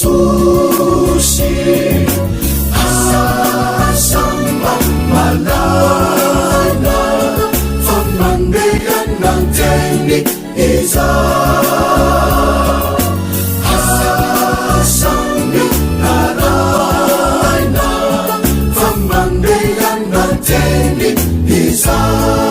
Jesosy. Aza mba malaina fa mandehana teny izaho. Aza mitaraina fa mandehana teny izaho.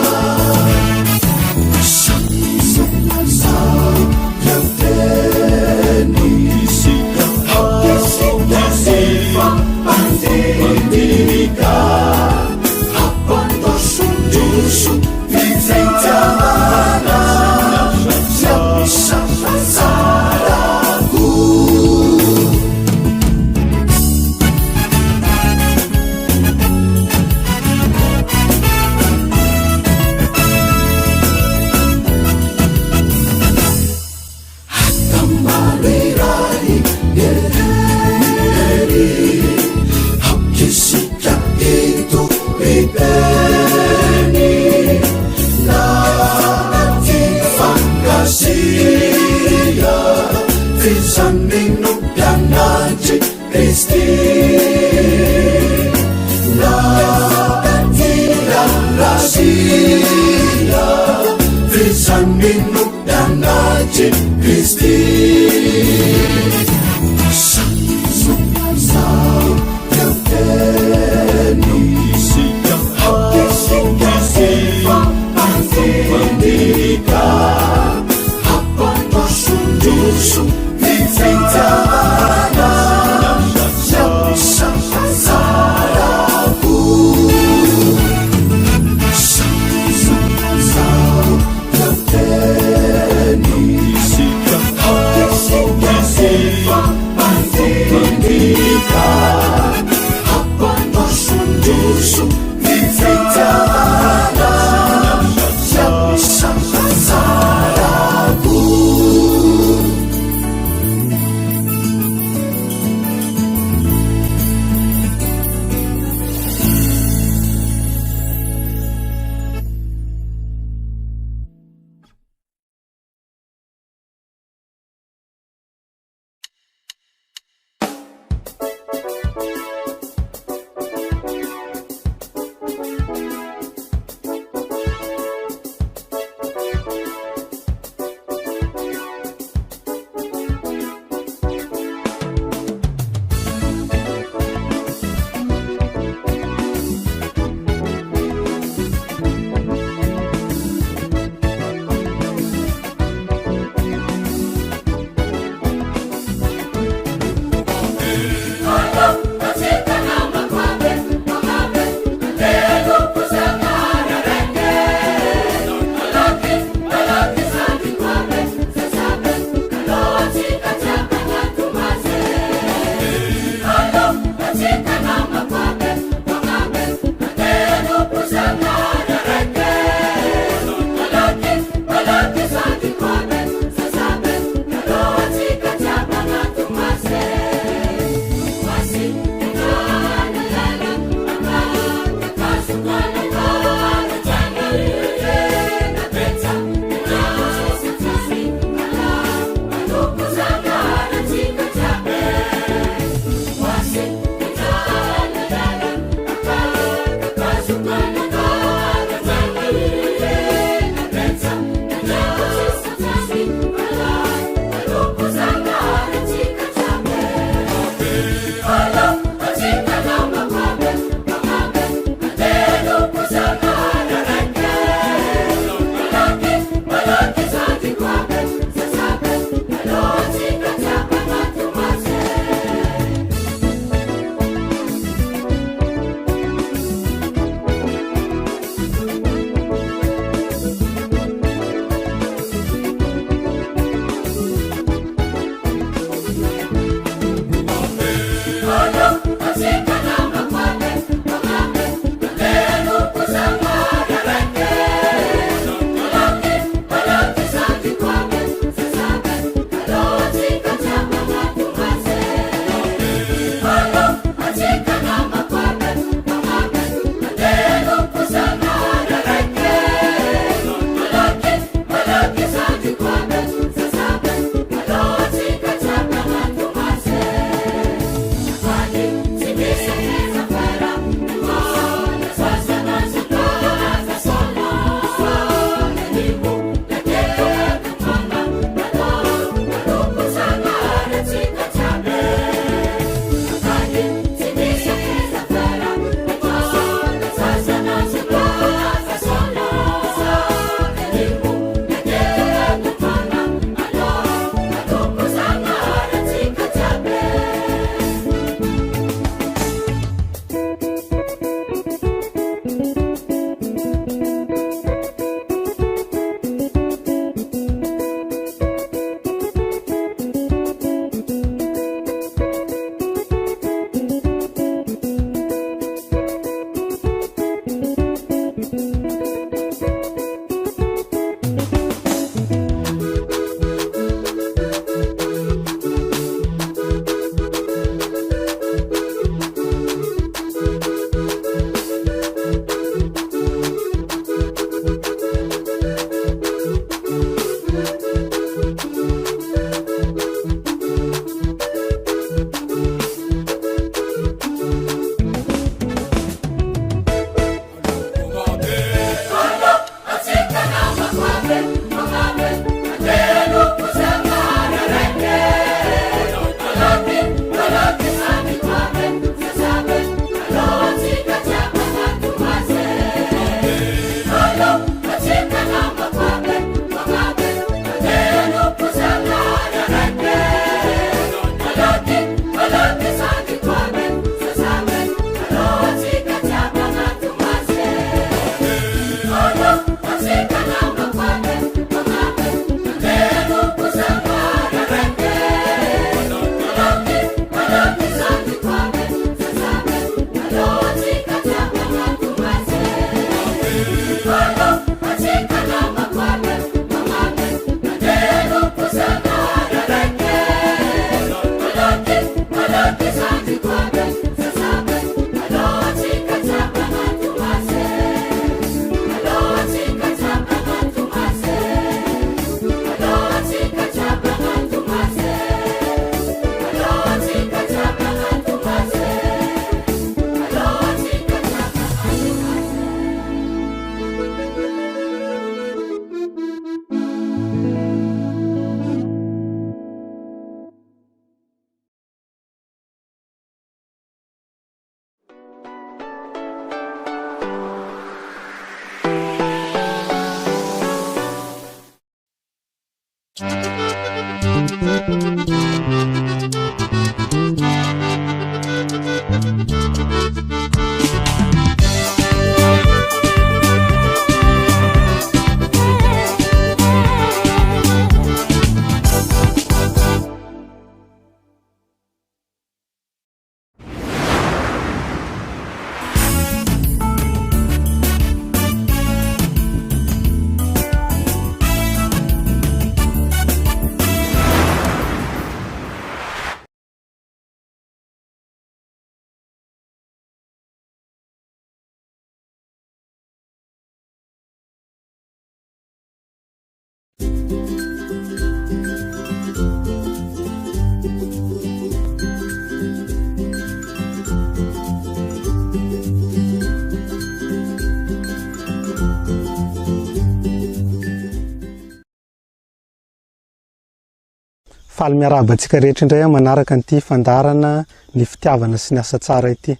Faly miarahaba antsika rehetra indray aho manaraka an'ity fandaharana ny fitiavana sy ny asa tsara ity.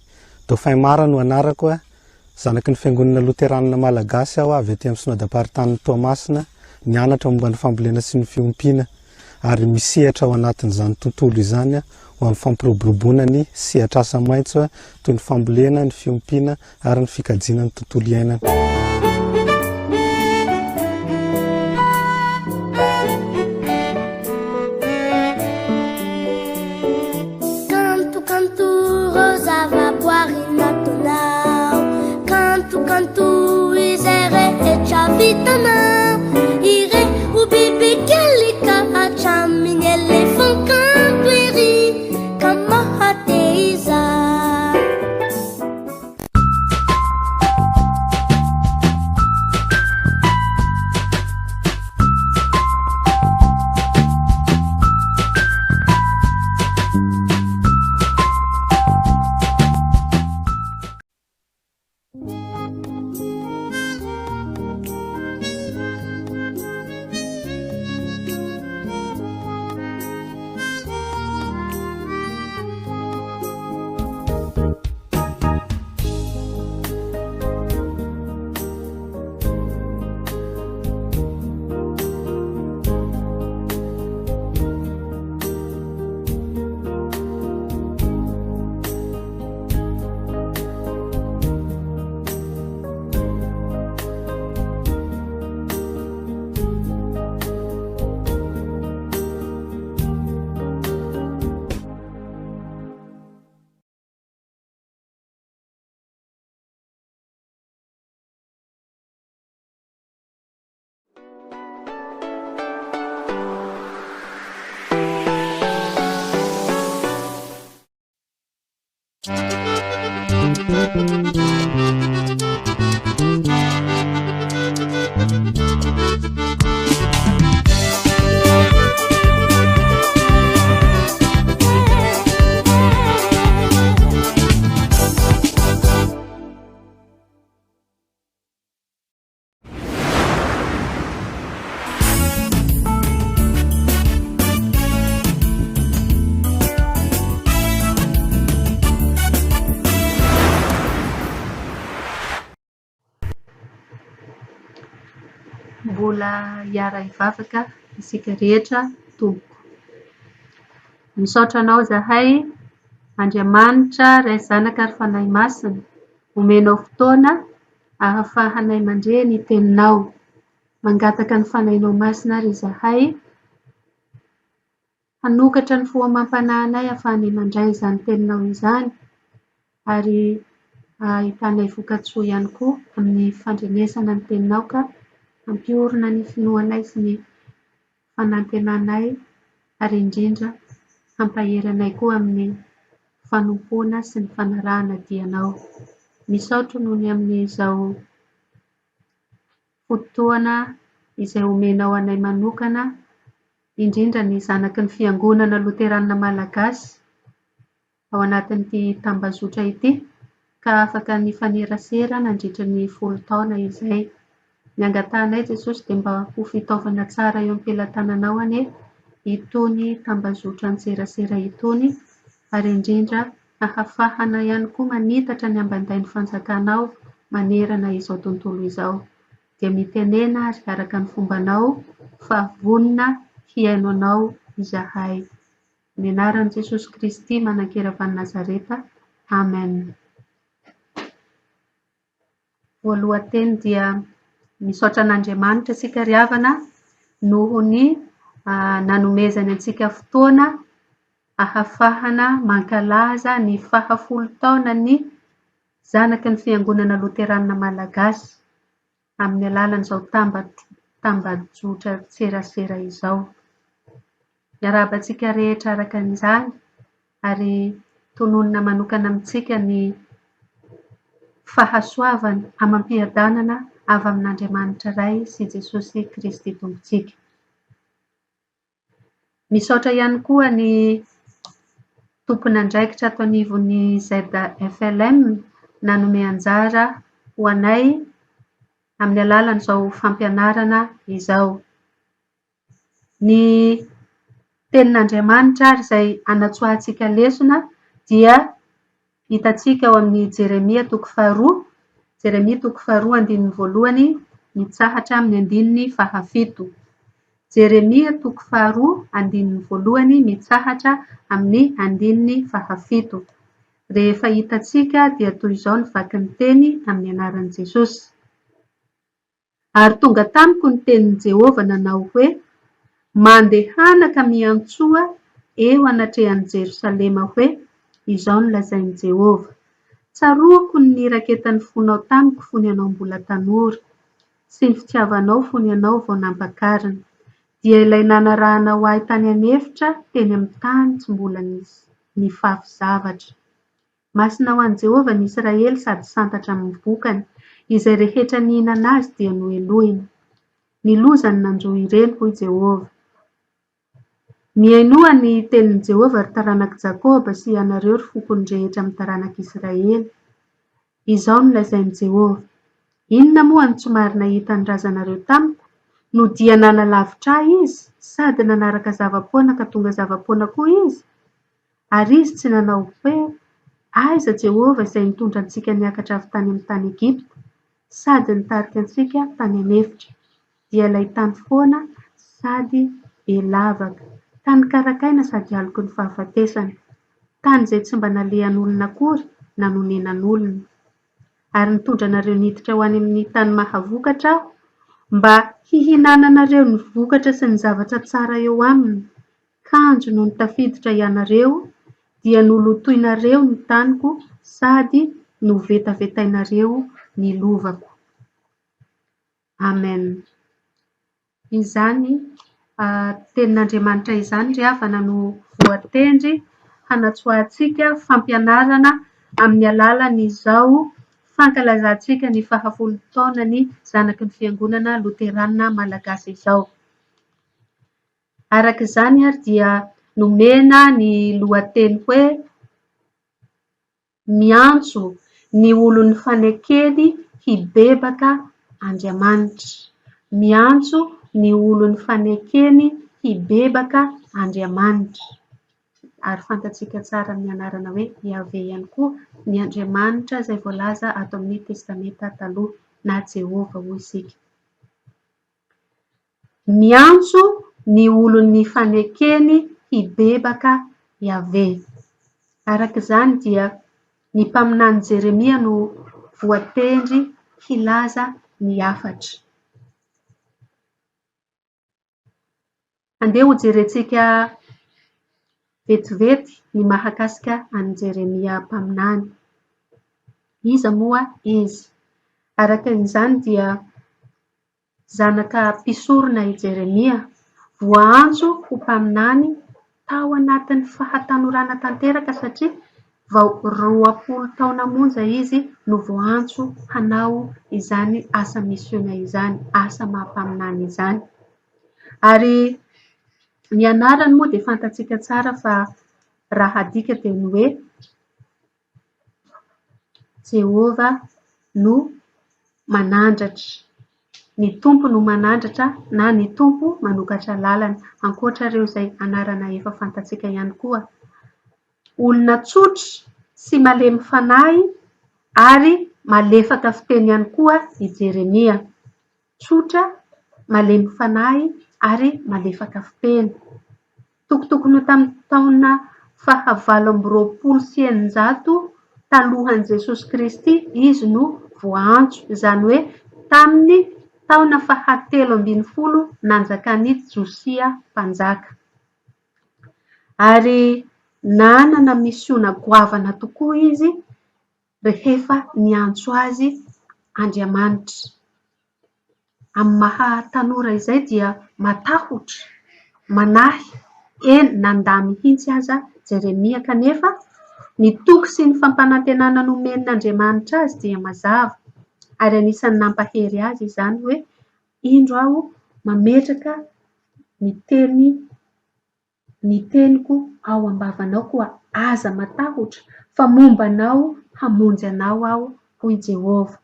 Dauphin Mara no anarako, zanaky ny Fiangonana Loteranina Malagasy aho avy aty amin'ny Synodam-paritanin'i Toamasina, nianatra momba ny fambolena sy ny fiompiana ary misehatra ao anatin'izany tontolo izany ho amin'ny fampiroboroboana ny sehatr'asa maitso toy ny fambolena, ny fiompiana ary ny fikajiana ny tontolo iainana. Kanto kanto ireo zavaboary nataonao Kanto kanto izay rehetra vitanao Ireo bibikely ka hatramin'ny elefant kanto ery ka mahate hizaha. Mbola hiara-hivavaka isika rehetra tompoko. Misaotra anao izahay Andriamanitra Ray Zanaka ary Fanahy Masina, omenao fotoana ahafahanay mandre ny teninao. Mangataka ny Fanahinao Masina ary izahay hanokatra ny fo amam-panahinay ahafahanay mandray izany teninao izany ary ahitanay vokatsoa ihany koa amin'ny fandrenesana ny teninao ka hampiorina ny finoanay sy ny fanantenanay ary indrindra hampahery anay koa amin'ny fanompoana sy ny fanarahana dia anao. Misaotra noho ny amin'izao fotoana izay omenao anay manokana, indrindra ny zanaky ny Fiangonana Loterana Malagasy ao anatin'ity tambazotra ity ka afaka nifanerasera nandritra ny folo taona izay. Ny angatahanay Jesosy dia mba ho fitaovana tsara eo am-pelatananao anie itony tambazotran-tserasera itony ary indrindra hahafahana ihany koa manitatra ny ambandain'ny fanjakanao manerana izao tontolo izao. Dia mitenena ary araka ny fombanao fa vonona hihaino anao izahay. Amin'ny anaran'i Jesosy Kristy manan-kery avy any Nazareta. Amen. Voalohan-teny dia misaotra an'Andriamanitra isika ry havana noho ny nanomezany antsika fotoana ahafahana mankalaza ny fahafolo taonan'ny zanaky ny Fiangonana Loterana Malagasy amin'ny alalan'izao tambajotran-tserasera izao. Miarahaba antsika rehetra araka an'izany ary tononina manokana amintsika ny fahasoavana amam-piadanana avy amin'Andriamanitra Ray sy Jesosy Kristy Tompontsika. Misaotra ihany koa ny tompon'andraikitra ato anivon'ny ZFLM nanome anjara ho anay amin'ny alalan'izao fampianarana izao. Ny tenin'Andriamanitra ary izay anatsoahantsika lesona dia hitantsika ao amin'ny Jeremia toko faharoa, Jeremia toko faharoa andininy voalohany mitsahatra amin'ny andininy fahafito. Jeremia toko faharoa andininy voalohany mitsahatra amin'ny andininy fahafito. Rehefa hitantsika dia toy izao ny vakin'ny teny amin'ny anaran'i Jesosy. Ary tonga tamiko ny tenin'i Jehovah nanao hoe, Mandehana ka miantsoa eo anatrehan'i Jerosalema hoe, 'Izao no lazain'i Jehovah, Tsaroako ny niraketan'ny fonao tamiko fony ianao mbola tanora, sy ny fitiavanao fony ianao vao nampakarina, dia ilay nanarahanao ahy tany an'efitra teny amin'ny tany tsy mbola nifafy zavatra. Masina ho an'i Jehovah ny Israely sady santatra amin'ny vokany. Izay rehetra nihinana azy dia nohelohina. Ny loza no nanjo ireny, hoy Jehovah. Mihainoa ny tenin'i Jehovah, ry taranak'i Jakoba, sy ianareo, ry fokony rehetra amin'ny taranak'Israely. Izao no lazain'i Jehovah, Inona moa no tsy marina hitan'ny razanareo tamiko, no dia nanalavitra ahy izy, sady nanaraka zava-poana ka tonga zava-poana koa izy? Ary izy tsy nanao hoe, Aiza Jehovah izay nitondra antsika niakatra avy tany amin'ny tany Egypta, sady nitarika antsika tany an'efitra, dia ilay tany foana sady be lavaka, tany karakaina sady aloky ny fahafatesana, tany izay tsy mba nalehan'olona akory na nonenan'olona. Ary nitondra anareo niditra ho any amin'ny tany mahavokatra Aho, mba hihinananareo ny vokatra sy ny zavatra tsara eo aminy, Kanjo nony tafiditra ianareo, dia nolotoinareo ny taniko sady novetavetainareo ny lovako. Amen. Izany tenin'Andriamanitra izany ry havana no voatendry hanatsoahantsika fampianarana amin'ny alalan'izao fankalazantsika ny fahafolo taonan'ny zanaky ny Fiangonana Loterana Malagasy izao. Araka izany ary dia nomena ny lohateny hoe Miantso ny olon'ny fanekeny hibebaka Andriamanitra. Miantso ny olon'ny fanekeny hibebaka Andriamanitra. Ary fantatsika tsara amin'ny anarana hoe Yaveh ihany koa ny Andriamanitra izay voalaza ato amin'ny Testamenta Taloha na Jehovah hoy isika. Miantso ny olon'ny fanekeny hibebaka Yaveh. Araka izany dia ny mpaminany Jeremia no voatendry hilaza ny hafatra. Andeha hojerentsika vetivety ny mahakasika an'i Jeremia mpaminany. Iza moa izy? Araka izany dia Zanaka mpisorona i Jeremia, voaantso ho mpaminany tao anatin'ny fahatanorana tanteraka satria vao 20 taona monja izy no voaantso hanao izany asa misiona izany, asa maha mpaminany izany. Ary ny anarany moa dia fantatsika tsara fa raha adika dia ny hoe Jehovah no manandratra. Ny Tompo no manandratra na ny Tompo manokatra lalana. Ankoatra ireo izay anarana efa fantatsika ihany koa. Olona tsotra sy malemy fanahy ary malefaka fiteny ihany koa i Jeremia. Tsotra, malemy fanahy ary malefaka fiteny. Tokotokony ho tamin'ny taona faha 628 talohan'i Jesosy Kristy izy no voaantso, izany hoe tamin'ny taona faha 13 nanjakan'i Josia mpanjaka. Ary nanana misiona goavana tokoa izy rehefa niantso azy Andriamanitra. Amin'ny maha tanora izay dia matahotra, manahy, eny nandà mihitsy aza Jeremia kanefa ny toky sy ny fampanantenana nomen'Andriamanitra azy dia mazava ary anisan'ny nampahery azy izany hoe indro aho mametraka ny teny ny teniko ao am-bavanao koa aza matahotra fa momba anao hamonjy anao aho hoy Jehovah.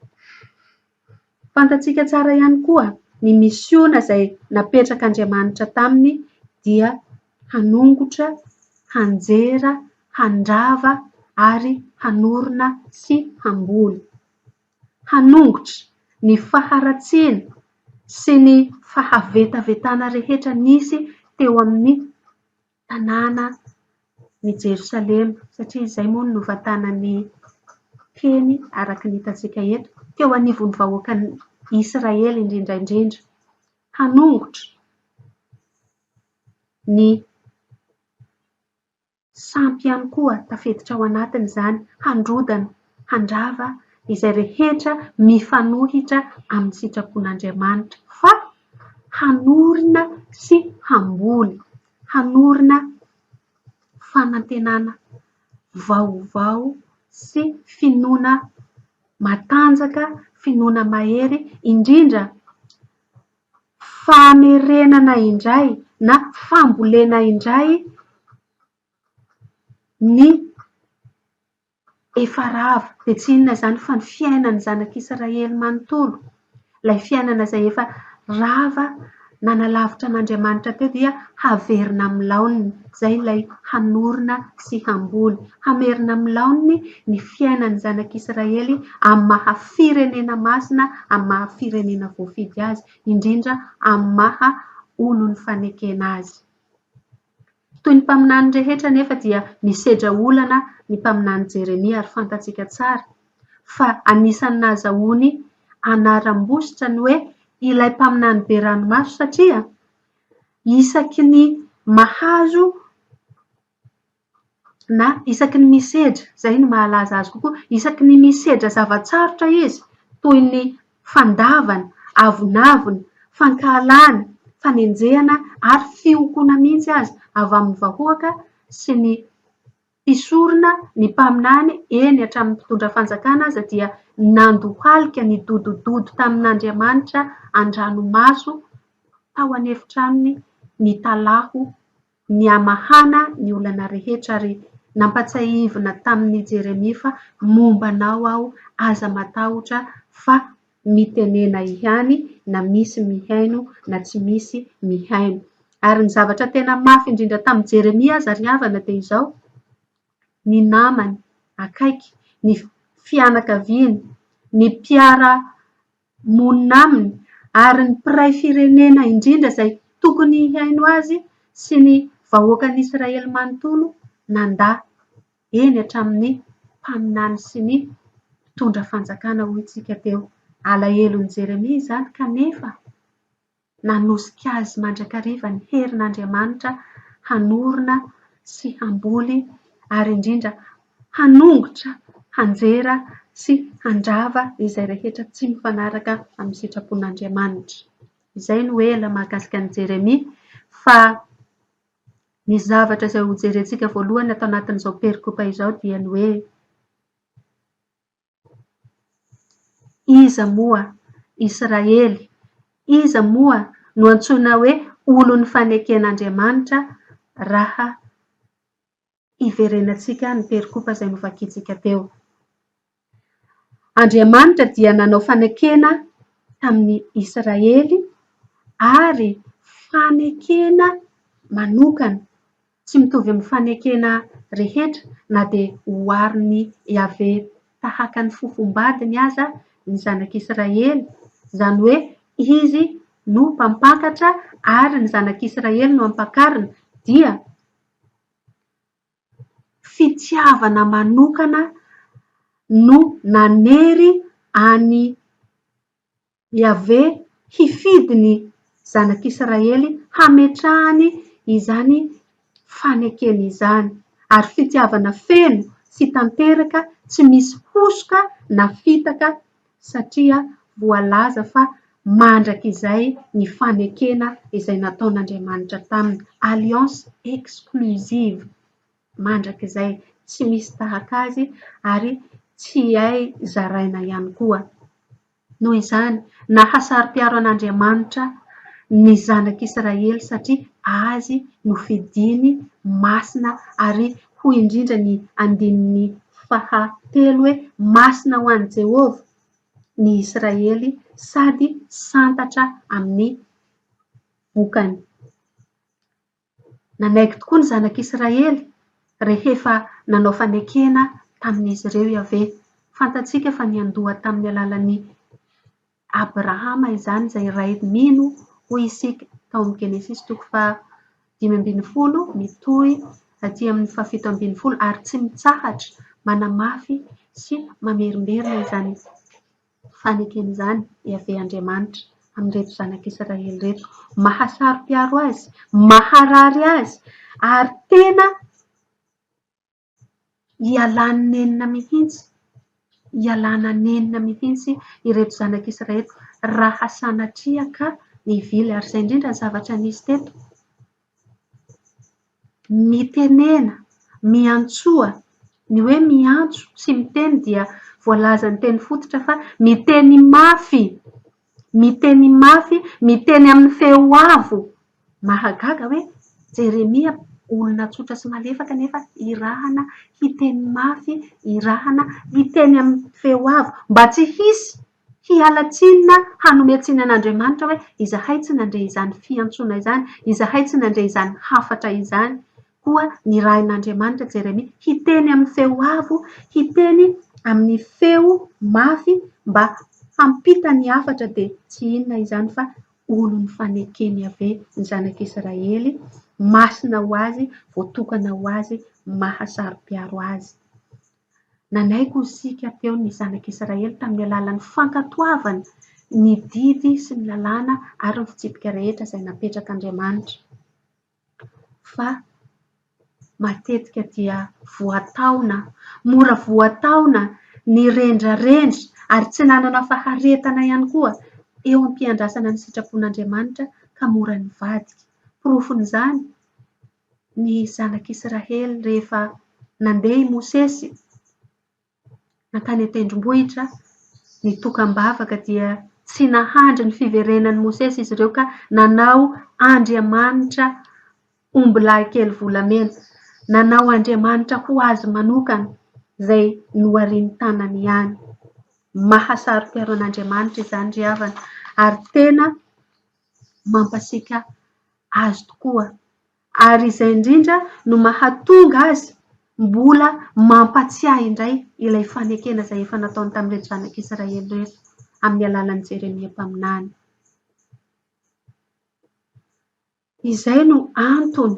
Fantatsika tsara ihany koa ny misiona izay napetrak'Andriamanitra taminy dia hanongotra, hanjera, handrava ary hanorina sy hamboly. Hanongotra ny faharatsiana sy ny fahavetavetana rehetra nisy teo amin'ny tanàna ny Jerosalema, satria izay moa no novantanan'ny teny araka ny hitantsika eto, teo anivon'ny vahoakan'i Israely indrindra indrindra. Hanongotra ny sampy ihany koa tafiditra ao anatiny izany, handrodana, handrava izay rehetra mifanohitra amin'ny sitrapon'Andriamanitra fa hanorina sy hamboly, hanorina fanantenana vaovao sy finoana matanjaka, finoana mahery, indrindra famerenana indray na fambolena indray ny efa rava. Dia tsy inona izany fa ny fiainan'ny zanak'Israely manontolo. Ilay fiainana izay efa rava nanalavitra an'Andriamanitra teo dia haverina amin'ny laoniny. Izay ilay hanorina sy hamboly. Hamerina amin'ny laoniny ny fiainan'ny zanak'Israely amin'ny maha firenena masina, amin'ny maha firenena voafidy azy, indrindra amin'ny maha olon'ny fanekena azy. Toy ny mpaminany rehetra anefa dia nisedra olana ny mpaminany Jeremia ary fantatsika tsara fa anisan'ny nahazahoany anaram-bositra ny hoe ilay mpaminany be ranomaso satria isaky ny mahazo na isaky ny misedra, izay no mahalaza azy kokoa, isaky ny misedra zava-tsarotra izy toy ny fandavana, avonavona, fankahalana, fanenjehana ary fiokoana mihitsy aza avy amin'ny vahoaka sy ny mpisorona, ny mpaminany, eny hatramin'ny mpitondra fanjakana aza dia nandohalika nidodododo tamin'Andriamanitra an-dranomaso tao an'efitranony nitalaho ny hamahana ny olana rehetra ary nampatsiahivina tamin'i Jeremia fa momba anao aho, aza matahotra fa mitenena ihany na misy mihaino na tsy misy mihaino. Ary ny zavatra tena mafy indrindra tamin'i Jeremia aza ry havana dia izao, ny namany akaiky, ny fianakaviany, ny mpiara monina aminy ary ny mpiray firenena indrindra izay tokony hihaino azy sy ny vahoakan'Israely manontolo nandà, eny hatramin'ny mpaminany sy ny mpitondra fanjakana hoy isika teo. Alahelon'i Jeremia izany kanefa nanosika azy mandrakariva ny herin'Andriamanitra hanorina sy hamboly ary indrindra hanongotra, hanjera sy handrava izay rehetra tsy mifanaraka amin'ny sitrapon'Andriamanitra. Izay no ela mahakasika an'i Jeremia fa ny zavatra izay hojerentsika voalohany ato anatin'izao perikopa izao dia ny hoe Iza moa Israely? Iza moa no antsoina hoe olon'ny faneken'Andriamanitra raha hiverenantsika ny perikopa izay novakintsika teo? Andriamanitra dia nanao fanekena tamin'ny Israely ary fanekena manokana Tsy mitovy amin'ny fanekena rehetra na dia oharin'i Yaveh tahaka ny fofombadiny aza ny zanak'Israely, izany hoe Izy no mpampakatra ary ny zanak'Israely no ampakarina, dia Fitiavana manokana no nanery an'i Yaveh hifidy ny zanak'Israely hametrahany izany fanekena izany, ary fitiavana feno sy tanteraka tsy misy hosoka na fitaka satria voalaza fa mandrakizay ny fanekena izay nataon'Andriamanitra taminy, alliance exclusive, mandrakizay, tsy misy tahaka azy ary tsy hay zaraina ihany koa. Noho izany, nahasaro-piaro an'Andriamanitra ny zanak'Israely satria azy no fidiny masina ary hoy indrindra ny andininy fahatelo hoe masina ho an'i Jehovah ny Israely sady santatra amin'ny vokany. Nanaiky tokoa ny zanak'Israely rehefa nanao fanekena tamin'izy ireo Yaveh. Fantatsika fa niandoha tamin'ny alalan'i Abrahama izany, izay ray mino, hoy isika tao amin'ny Genesisy toko faha-15 mitohy aty amin'ny faha-17 ary tsy mitsahatra manamafy sy mamerimberina izany fanekena izany Yaveh Andriamanitra amin'ireto zanak'Israely ireto. Mahasaro-piaro azy, maharary azy ary tena ialany nenina mihitsy, ialana nenina mihitsy ireto zanak'Israely raha sanatria ka nivily. Ary izay indrindra ny zavatra nisy teto. Mitenena, miantsoa. Ny hoe miantso sy miteny dia voalazan'ny teny fototra fa miteny mafy, miteny mafy, miteny amin'ny feo avo. Mahagaga hoe Jeremia olona tsotra sy malefaka nefa irahana hiteny mafy, irahana hiteny amin'ny feo avo mba tsy hisy Hiala tsiny na hanome tsiny an'Andriamanitra hoe izahay tsy nandre izany fiantsoana izany, izahay tsy nandre izany hafatra izany. Koa nirahin'Andriamanitra Jeremia hiteny amin'ny feo avo, hiteny amin'ny feo mafy mba hampita ny hafatra dia tsy inona izany fa olon'ny faneken'i Yaveh ny zanak'Israely, masina ho azy, voatokana ho azy, maha-saro-piaro azy. Nanaiky ho isika teo ny zanak'Israely tamin'ny alalan'ny fankatoavana ny didy sy ny lalàna ary ny fitsipika rehetra izay napetrak'Andriamanitra. Fa matetika dia voataona, mora voataona nirendrarendra ary tsy nanana faharetana ihany koa eo am-piandrasana ny sitrapon'Andriamanitra ka mora nivadika. Porofon'izany ny zanak'Israely rehefa nandeha i Mosesy nankany an-tendrombohitra nitokam-bavaka dia tsy nahandry ny fiverenan'i Mosesy izy ireo ka nanao andriamanitra ombilahy kely volamena, nanao andriamanitra ho azy manokana izay nohariny tanany ihany. Mahasaro-piaro an'Andriamanitra izany ry havana ary tena mampasiaka azy tokoa. Ary izay indrindra no mahatonga azy mbola mampatsiahy indray ilay fanekena izay efa nataony tamin'ireto zanak'Israely ireto amin'ny alalan'i Jeremia mpaminany. Izay no antony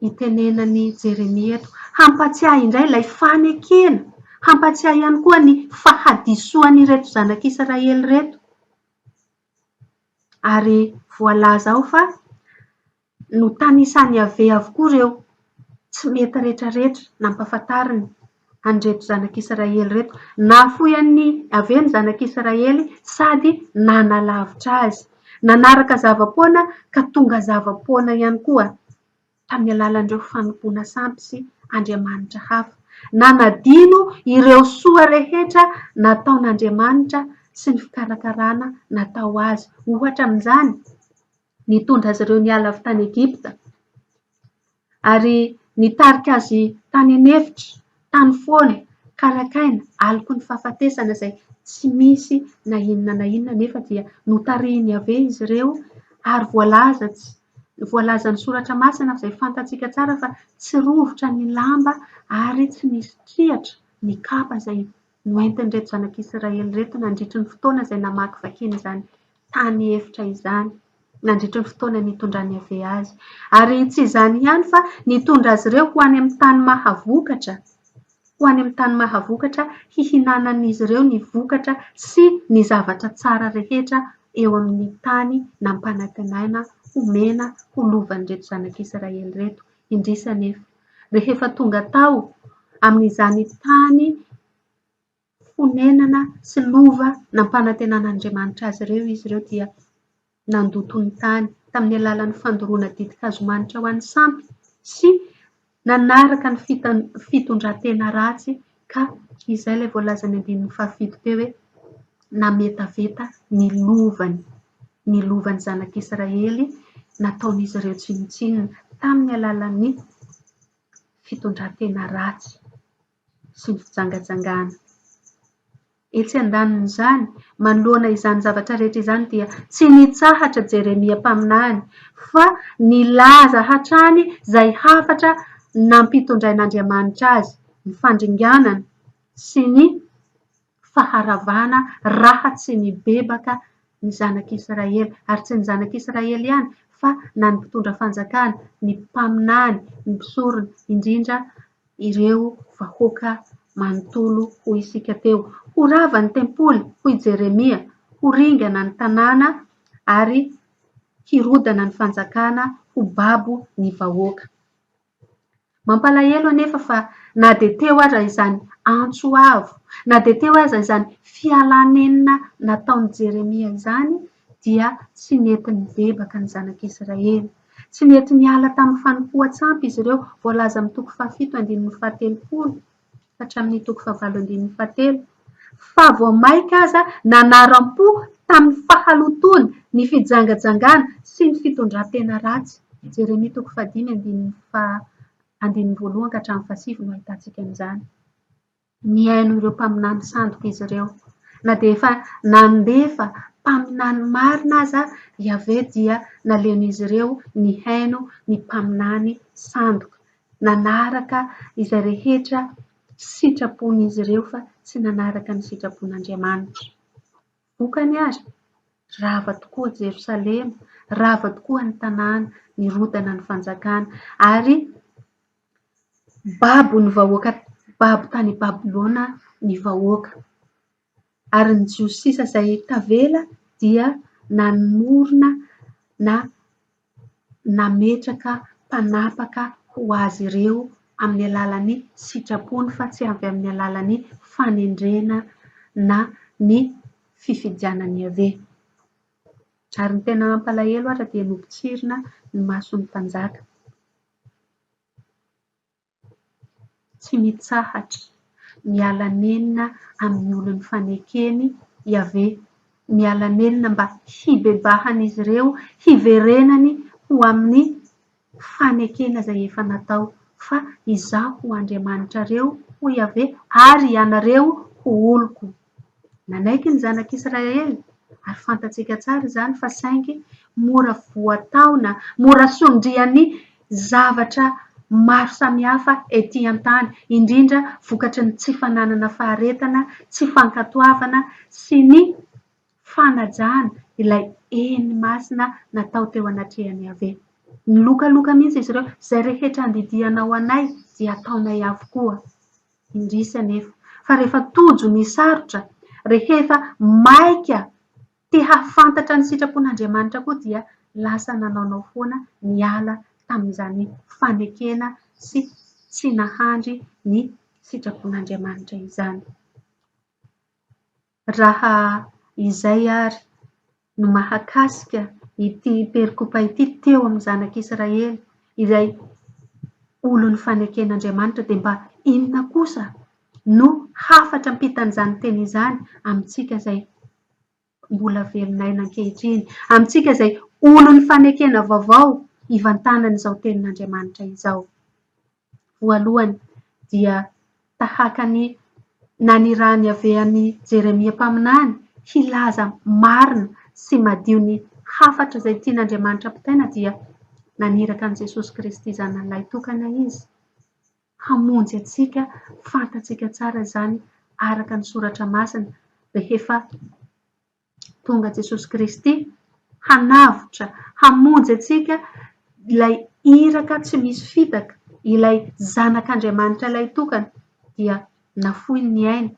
itenenan'i Jeremia eto, hampatsiahy indray ilay fanekena, hampatsiahy ihany koa ny fahadisoan'ireto zanak'Israely ireto. Ary voalaza ao fa notanisan'i Yaveh avokoa ireo tsy mety rehetrarehetra nampahafantariny an'ireto zanak'Israely ireto. Nahafoy an'i Yaveh ny zanak'Israely sady nanalavitra azy. Nanaraka zava-poana ka tonga zava-poana ihany koa. tamin'ny alalan'ireo fanompoana sampy sy andriamanitra hafa. Nanadino ireo soa rehetra nataon'Andriamanitra sy ny fikarakarana natao azy. Ohatra amin'izany, nitondra azy ireo niala avy tany Egypta, ary nitarika azy tany an'efitra, tany foana, karakaina, aloky ny fahafatesana izay tsy misy na inona na inona nefa dia notarihin'i Yaveh izy ireo ary voalaza tsy Voalazan'ny Soratra Masina izay fantatsika tsara fa tsy rovitra ny lamba ary tsy nisy triatra ny kapa izay noentin'ireto zanak'Israely ireto nandritry ny fotoana izay namakivakiany izany tany efitra izany. nandritra ny fotoana nitondran'i Yaveh azy. Ary tsy izany ihany fa nitondra azy ireo ho any amin'ny tany mahavokatra, ho any amin'ny tany mahavokatra hihinanan'izy ireo ny vokatra sy ny zavatra tsara rehetra eo amin'ny tany nampanantenaina homena ho lovan'ireto zanak'Israely ireto. Indrisy anefa, rehefa tonga tao amin'izany tany fonenana sy lova nampanantenan'Andriamanitra azy ireo izy ireo dia nandoto ny tany tamin'ny alalan'ny fandoroana ditin-kazo manitra ho an'ny sampy sy nanaraka ny fitondran-tena ratsy ka izay ilay voalazan'ny andininy fahafito teo hoe nametaveta ny lovany, ny lovan'ny zanak'Israely nataon'izy ireo tsinontsinona tamin'ny alalan'ny fitondran-tena ratsy sy ny fijangajangana. Etsy an-danin'izany, manoloana izany zavatra rehetra izany dia tsy nitsahatra Jeremia mpaminany fa nilaza hatrany izay hafatra nampitondrain'Andriamanitra azy, ny fandringanana sy ny faharavana raha tsy nibebaka ny zanak'Israely, ary tsy ny zanak'Israely ihany fa na ny mpitondra fanjakana, ny mpaminany, ny mpisorona, indrindra ireo vahoaka manontolo, hoy isika teo. Ho rava ny tempoly, hoy Jeremia, ho ringana ny tanàna ary hirodana ny fanjakana, ho babo ny vahoaka. Mampalahelo anefa fa na dia teo aza izany antso avo, na dia teo aza izany fialanenina nataon'i Jeremia izany dia tsy nety nibebaka ny zanak'Israely. Tsy nety niala tamin'ny fanompoan-tsampy izy ireo, voalaza amin'ny toko fahafito andininy fahatelopolo hatramin'ny toko fahavalo andininy fahatelo, fa vao mainka aza nanaram-po tamin'ny fahalotoana, ny fijangajangana sy ny fitondran-tena ratsy. Jeremia toko fahadimy andininy faha andininy voalohany ka hatramin'ny fahasivy no ahitantsika an'izany. Nihaino ireo mpaminany sandoka izy ireo. Na dia efa nandefa mpaminany marina aza Yaveh dia naleon'izy ireo nihaino ny mpaminany sandoka. Nanaraka izay rehetra sitrapon'izy ireo fa tsy nanaraka ny sitrapon'Andriamanitra. Vokany ary, rava tokoa Jerosalema, rava tokoa ny tanàna, nirodana ny fanjakana ary babo ny vahoaka, babo tany Babylona ny vahoaka. Ary ny Jiosy sisa izay tavela dia nanorina na nametraka mpanapaka ho azy ireo amin'ny alalan'ny sitrapony fa tsy avy amin'ny alalan'ny fanendrena na ny fifidianan'i Yaveh. Ary ny tena nampalahelo ara dia nopotsirina ny mason'ny mpanjaka. Tsy mitsahatra miala nenina amin'ny olon'ny fanekeny Yaveh. Miala nenina mba hibebahan'izy ireo, hiverenany ho amin'ny fanekena izay efa natao. Fa Izaho ho Andriamanitrareo, hoy Yaveh, ary ianareo ho oloko. Nanaiky ny zanak'Israely, ary fantatsika tsara izany fa saingy mora voataona, mora sondrian'ny zavatra maro samihafa ety an-tany, indrindra vokatry ny tsy fananana faharetana, tsy fankatoavana sy ny fanajana ilay eny masina natao teo anatrehan'i Yaveh. Nilokaloka mihitsy izy ireo, izay rehetra andidianao anay dia ataonay avokoa. Indrisy anefa fa rehefa tojo ny sarotra, rehefa maika te hahafantatra ny sitrapon'Andriamanitra koa dia lasa nanaonao foana niala tamin'izany fanekena sy tsy nahandry ny sitrapon'Andriamanitra izany. Raha izay ary no mahakasika ity perikopa ity teo amin'ny zanak'Israely izay olon'ny faneken'Andriamanitra dia mba inona kosa no hafatra ampitan'izany teny izany amintsika izay mbola velon'aina ankehitriny, amintsika izay olon'ny fanekena vaovao ivantanan'izao tenin'Andriamanitra izao. Voalohany dia tahaka ny nanirahan'i Yaveh an'i Jeremia mpaminany hilaza marina sy madio ny hafatra izay tian'Andriamanitra ampitaina dia naniraka an'i Jesosy Kristy Zanany Lahitokana Izy hamonjy antsika, fantatsika tsara izany araka ny Soratra Masina rehefa Tonga Jesosy Kristy hanavotra, hamonjy antsika ilay iraka tsy misy fitaka, ilay Zanak'Andriamanitra Lahitokana dia nafoiny ny ainy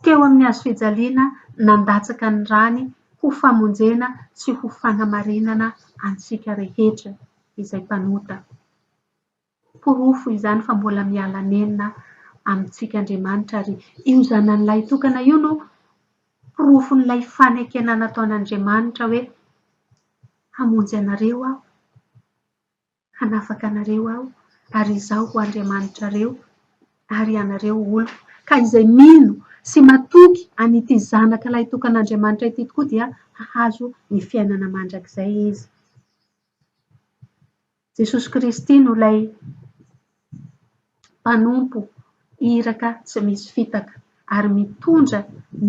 teo amin'ny hazo fijaliana nandatsaka ny rany ho famonjena sy ho fanamarinana antsika rehetra izay mpanota. Porofo izany fa mbola miala nenina amintsika Andriamanitra ary io Zanany Lahitokana io no porofon'ilay fanekena nataon'Andriamanitra hoe hamonjy anareo aho, hanafaka anareo aho ary izaho ho Andriamanitrareo ary ianareo ho oloko. Ka izay mino sy matoky an'ity Zanaka Lahitokan'Andriamanitra ity tokoa dia hahazo ny fiainana mandrakizay izy. Jesosy Kristy no ilay mpanompo iraka tsy misy fitaka ary mitondra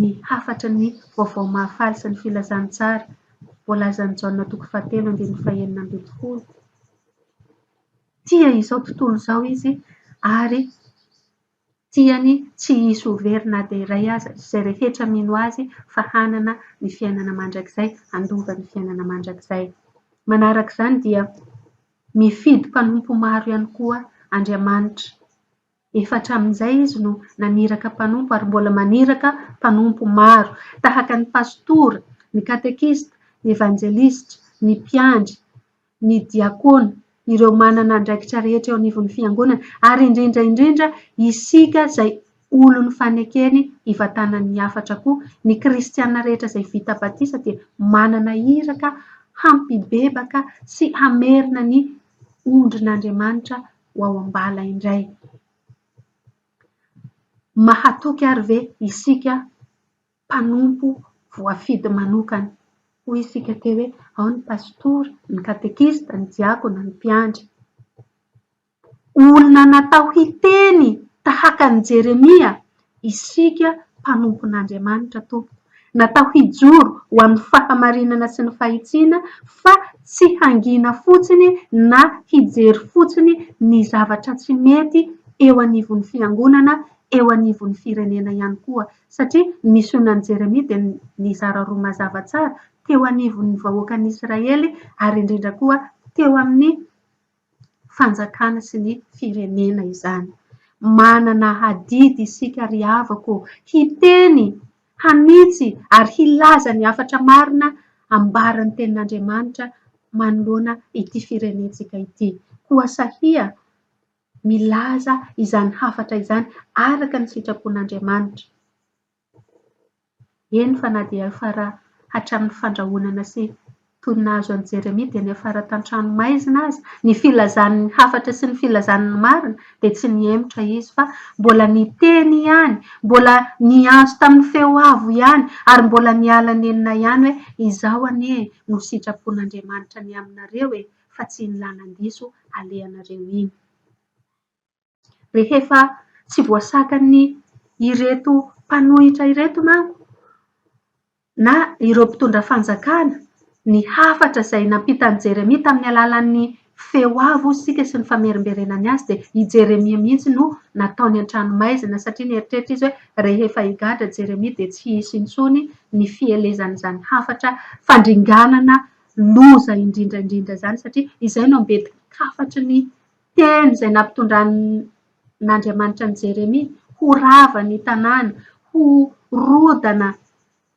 ny hafatry ny vaovao mahafaly sy ny filazantsara voalazan'i Jaona toko fahatelo andininy fahenina ambin'ny folo. Tia izao tontolo izao izy ary Tiany tsy hisy ho very na dia iray aza izay rehetra mino Azy fa hanana ny fiainana mandrakizay, handova ny fiainana mandrakizay. Manaraka izany dia mifidy mpanompo maro ihany koa Andriamanitra. Efa hatramin'izay Izy no naniraka mpanompo ary mbola maniraka mpanompo maro, tahaka ny pastora, ny katekista, ny evanjelistra, ny mpiandry, ny diakona, ireo manana andraikitra rehetra eo anivon'ny fiangonana, ary indrindra indrindra isika izay olon'ny fanekeny hivantanan'ny hafatra koa. Ny kristiana rehetra izay vita batisa dia manana iraka hampibebaka sy hamerina ny ondrin'Andriamanitra ho ao am-bala indray. Mahatoky ary ve isika mpanompo voafidy manokana. Hoy isika teo hoe ao ny pastora, ny katekista, ny diakona, ny mpiandry. Olona natao hiteny tahaka an'i Jeremia isika mpanompon'Andriamanitra tompoko. Natao hijoro ho amin'ny fahamarinana sy ny fahitsiana fa tsy hangina fotsiny na hijery fotsiny ny zavatra tsy mety eo anivon'ny fiangonana, eo anivon'ny firenena ihany koa. Satria ny misionan'i Jeremia dia nizara roa mazava tsara, teo anivon'ny vahoakan'i Israely ary indrindra koa teo amin'ny fanjakana sy ny firenena izany. Manana adidy isika ry havako ô, hiteny, hanitsy ary hilaza ny hafatra marina ambaran'ny Tenin'Andriamanitra manoloana ity firenentsika ity. Koa sahia milaza izany hafatra izany araka ny sitrapon'Andriamanitra. Eny fa na dia hiafara hatramin'ny fandrahonana sy toy ny nahazo an'i Jeremia dia niafara tan-trano maizina aza, ny filazany ny hafatra sy ny filazany ny marina dia tsy nihemotra izy fa mbola niteny ihany, mbola niantso tamin'ny feo avo ihany ary mbola niala nenina ihany hoe izao anie no sitrapon'Andriamanitra ny aminareo e! fa tsy iny lalan-diso alehanareo iny. Rehefa tsy voasakan'ny ireto mpanohitra ireto manko na ireo mpitondra fanjakana ny hafatra izay nampitan'i Jeremia tamin'ny alalan'ny feo avo isika sy ny famerimberenany azy dia i Jeremia mihitsy no nataony an-tranomaizina satria nieritreritra izy hoe rehefa higadra Jeremia dia tsy hisy intsony ny fielezan'izany hafatra fandringanana loza indrindra indrindra izany satria izay no ambetin-kafatry ny teny izay nampitondran'Andriamanitra an'i Jeremia, ho rava ny tanàna, ho rodana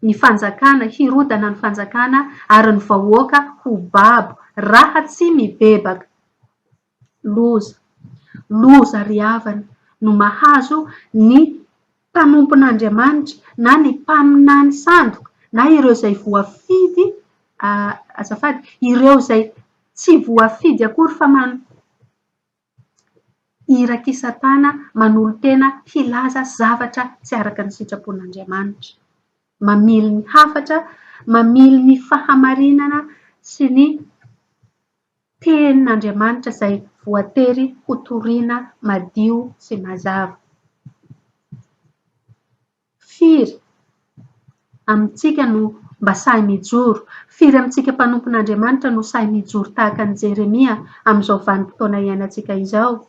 ny fanjakana, hirodana ny fanjakana ary ny vahoaka ho babo raha tsy mibebaka. Loza, loza ry havana no mahazo ny mpanompon'Andriamanitra na ny mpaminany sandoka na ireo izay voafidy, azafady, ireo izay tsy voafidy akory fa irak'i Satana manolo-tena hilaza zavatra tsy araka ny sitrapon'Andriamanitra. Mamily ny hafatra, mamily ny fahamarinana sy ny Tenin'Andriamanitra izay voatery hotorina madio sy mazava. Firy amintsika no mba sahy mijoro? Firy amintsika mpanompon'Andriamanitra no sahy mijoro tahaka an'i Jeremia amin'izao vanim-potoana iainantsika izao?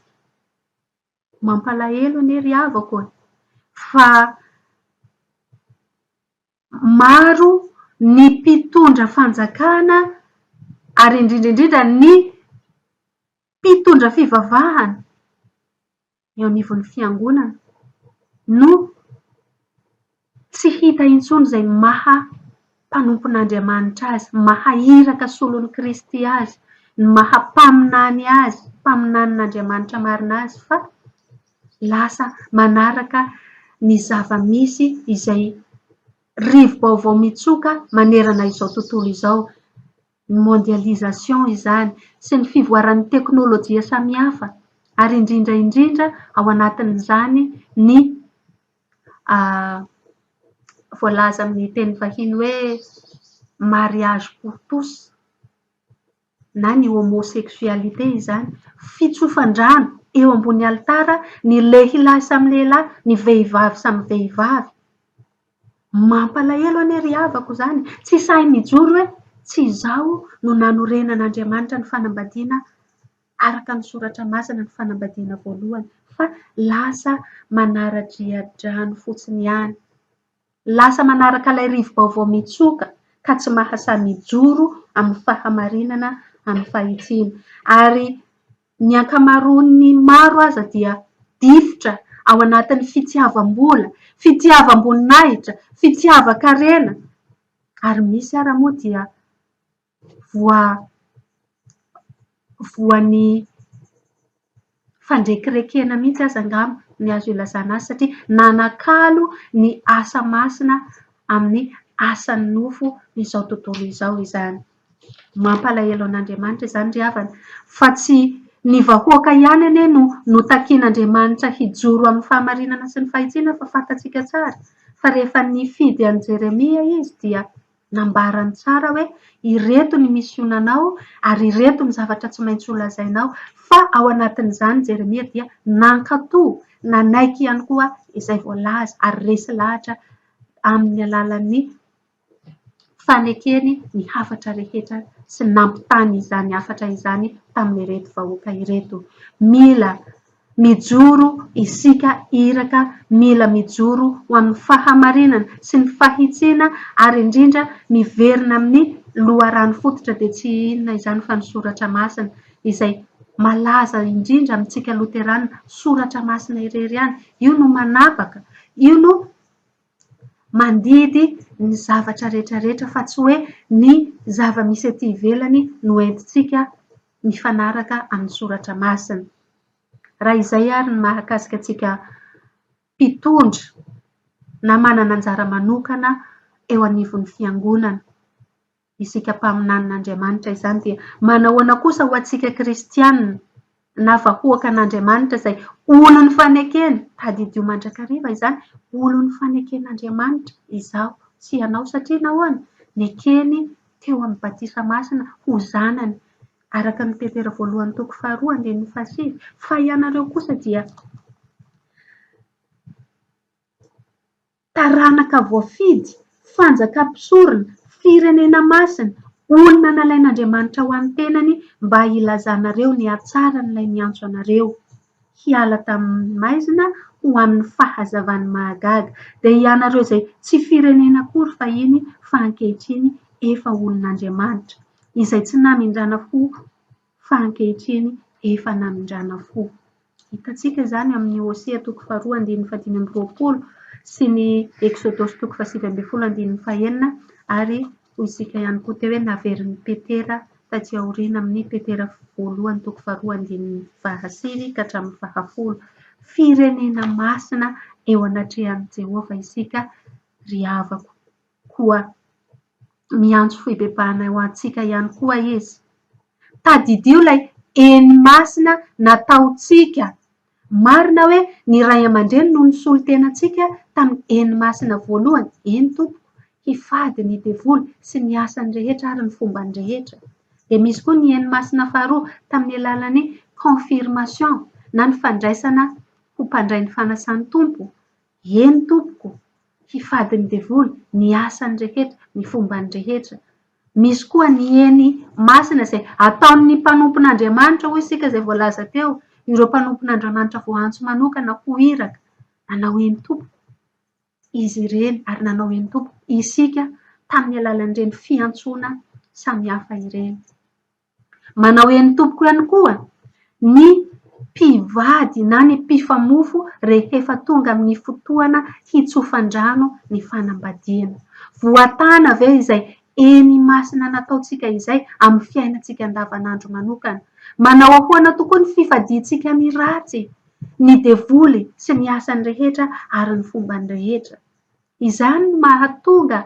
Mampalahelo anie ry havako e! Fa maro ny mpitondra fanjakana ary indrindra indrindra ny mpitondra fivavahana eo anivon'ny fiangonana no tsy hita intsony izay maha mpanompon'Andriamanitra azy, maha iraka solon'i Kristy azy, ny maha mpaminany azy, mpaminanin'Andriamanitra marina azy fa lasa manaraka ny zava-misy izay rivo-baovao mitsoka manerana izao tontolo izao, ny mondialisation izany sy ny fivoaran'ny teknolojia samihafa ary indrindra indrindra ao anatin'izany ny voalaza amin'ny teny vahiny hoe mariage pour tous na ny homosexualité izany, fitsofan-drano eo ambony alitara ny lehilahy samy lehilahy, ny vehivavy samy vehivavy. Mampalahelo anie ry havako izany, tsy sahy mijoro hoe tsy izaho no nanorenan'Andriamanitra ny fanambadiana araka ny soratra masina ny fanambadiana voalohany fa lasa manara-driadrano fotsiny ihany. Lasa manaraka ilay rivo-baovao mitsoka ka tsy mahasahy mijoro amin'ny fahamarinana, amin'ny fahitsiana. Ary ny ankamaroan'ny maro aza dia difotra ao anatin'ny fitiavam-bola, fitiavam-boninahitra, fitiavan-karena ary misy ara moa dia voa voan'ny fandrekirekena mihitsy aza angamba ny azo ilazana azy satria nanakalo ny asa masina amin'ny asan'ny nofo izao tontolo izao izany. Mampalahelo an'Andriamanitra izany ry havana fa tsy ny vahoaka ihany anie no notakian'Andriamanitra hijoro amin'ny fahamarinana sy ny fahitsiana fa fantatsika tsara fa rehefa nifidy an'i Jeremia izy dia nambarany tsara hoe ireto ny misionanao ary ireto ny zavatra tsy maintsy holazainao fa ao anatin'izany Jeremia dia nankatò, nanaiky ihany koa izay voalaza ary resy lahatra amin'ny alalan'ny fanekeny ny hafatra rehetra sy nampitany izany hafatra izany tamin'ireto vahoaka ireto. Mila mijoro isika iraka, mila mijoro ho amin'ny fahamarinana sy ny fahitsiana ary indrindra miverina amin'ny loharano fototra dia tsy inona izany fa ny soratra masina izay malaza indrindra amintsika loterana, soratra masina irery ihany. Io no manapaka, io no mandidy ny zavatra rehetra rehetra fa tsy hoe ny zava-misy ety ivelany no entintsika mifanaraka amin'ny soratra masina. Raha izay ary ny mahakasika antsika mpitondra na manana anjara manokana eo anivon'ny fiangonana. Isika mpaminanin'Andriamanitra izany dia manahoana kosa ho antsika kristiana na vahoakan'Andriamanitra izay olon'ny fanekena, tadidio mandrakariva izany, olon'ny faneken'Andriamanitra izaho sy ianao satria nahoana? Nekeny teo amin'ny batisa masina ho zanany araka ny Petera voalohany toko faharoa andininy fahasivy fa ianareo kosa dia Taranaka voafidy, fanjakam-pisorona, firenena masina, olona nalain'Andriamanitra ho an'ny tenany mba hilazanareo ny hatsaran'ilay niantso anareo hiala tamin'ny maizina ho amin'ny fahazavany mahagaga, dia ianareo izay tsy firenena akory fahiny fa ankehitriny efa olon'Andriamanitra, izay tsy namindrana fo fa ankehitriny efa namindrana fo. Hitantsika izany amin'ny Hosea toko faharoa andininy fahadimy amby 20 sy ny Eksodosy toko fahasivy ambin'ny folo andininy fahenina ary hoy isika ihany koa teo hoe naverin'i Petera taty aoriana amin'ny Petera voalohany toko faharoa andininy fahasivy ka hatramin'ny fahafolo. Firenena masina eo anatrehan'i Jehovah isika ry havako. Koa miantso fibebahana ho antsika ihany koa izy. Tadidio ilay eny masina nataontsika. Marina hoe ny ray aman-dreny no nisolo tena antsika tamin'ny eny masina voalohany. Eny tompoko, hifady ny devoly sy ny asany rehetra ary ny fombany rehetra. Dia misy koa ny eny masina faharoa tamin'ny alalan'ny confirmation na ny fandraisana ho mpandray ny fanasan'ny Tompo. Eny tompoko, hifady ny devoly, ny asany rehetra, ny fombany rehetra. Misy koa ny eny masina izay ataon'ny mpanompon'Andriamanitra, hoy isika izay voalaza teo, ireo mpanompon'Andriamanitra voaantso manokana ho iraka, nanao eny tompoko izy ireny ary nanao eny tompoko isika tamin'ny alalan'ireny fiantsoana samihafa ireny. Manao eny tompoko ihany koa ny mpivady na ny mpifamofo rehefa tonga amin'ny fotoana hitsofan-drano ny fanambadiana. Voatana ve izay eny masina nataontsika izay amin'ny fiainantsika andavanandro manokana? Manao ahoana tokoa ny fifadiantsika ny ratsy, ny devoly sy ny asany rehetra ary ny fombany rehetra? Izany no mahatonga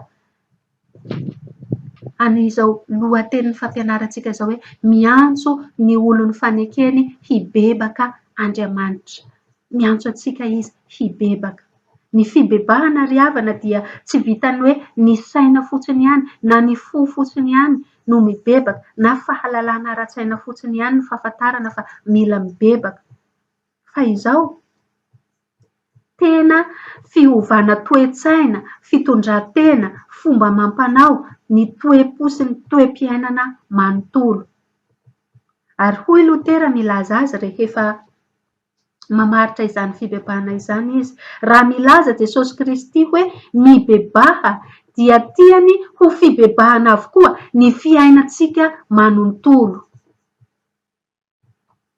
an'izao lohatenin'ny fampianarantsika izao hoe miantso ny olon'ny fanekeny hibebaka Andriamanitra. Miantso antsika Izy hibebaka. Ny fibebahana ry havana dia tsy vitan'ny hoe ny saina fotsiny ihany na ny fo fotsiny ihany no mibebaka na fahalalana ara-tsaina fotsiny ihany ny fahafantarana fa mila mibebaka. Fa izao, tena fiovana toe-tsaina, fitondran-tena, fomba amam-panao, ny toe-po sy ny toe-piainana manontolo. Ary hoy Lotera milaza azy rehefa mamaritra izany fibebahana izany izy, Raha milaza Jesosy Kristy hoe mibebaha dia tiany ho fibebahana avokoa ny fiainantsika manontolo.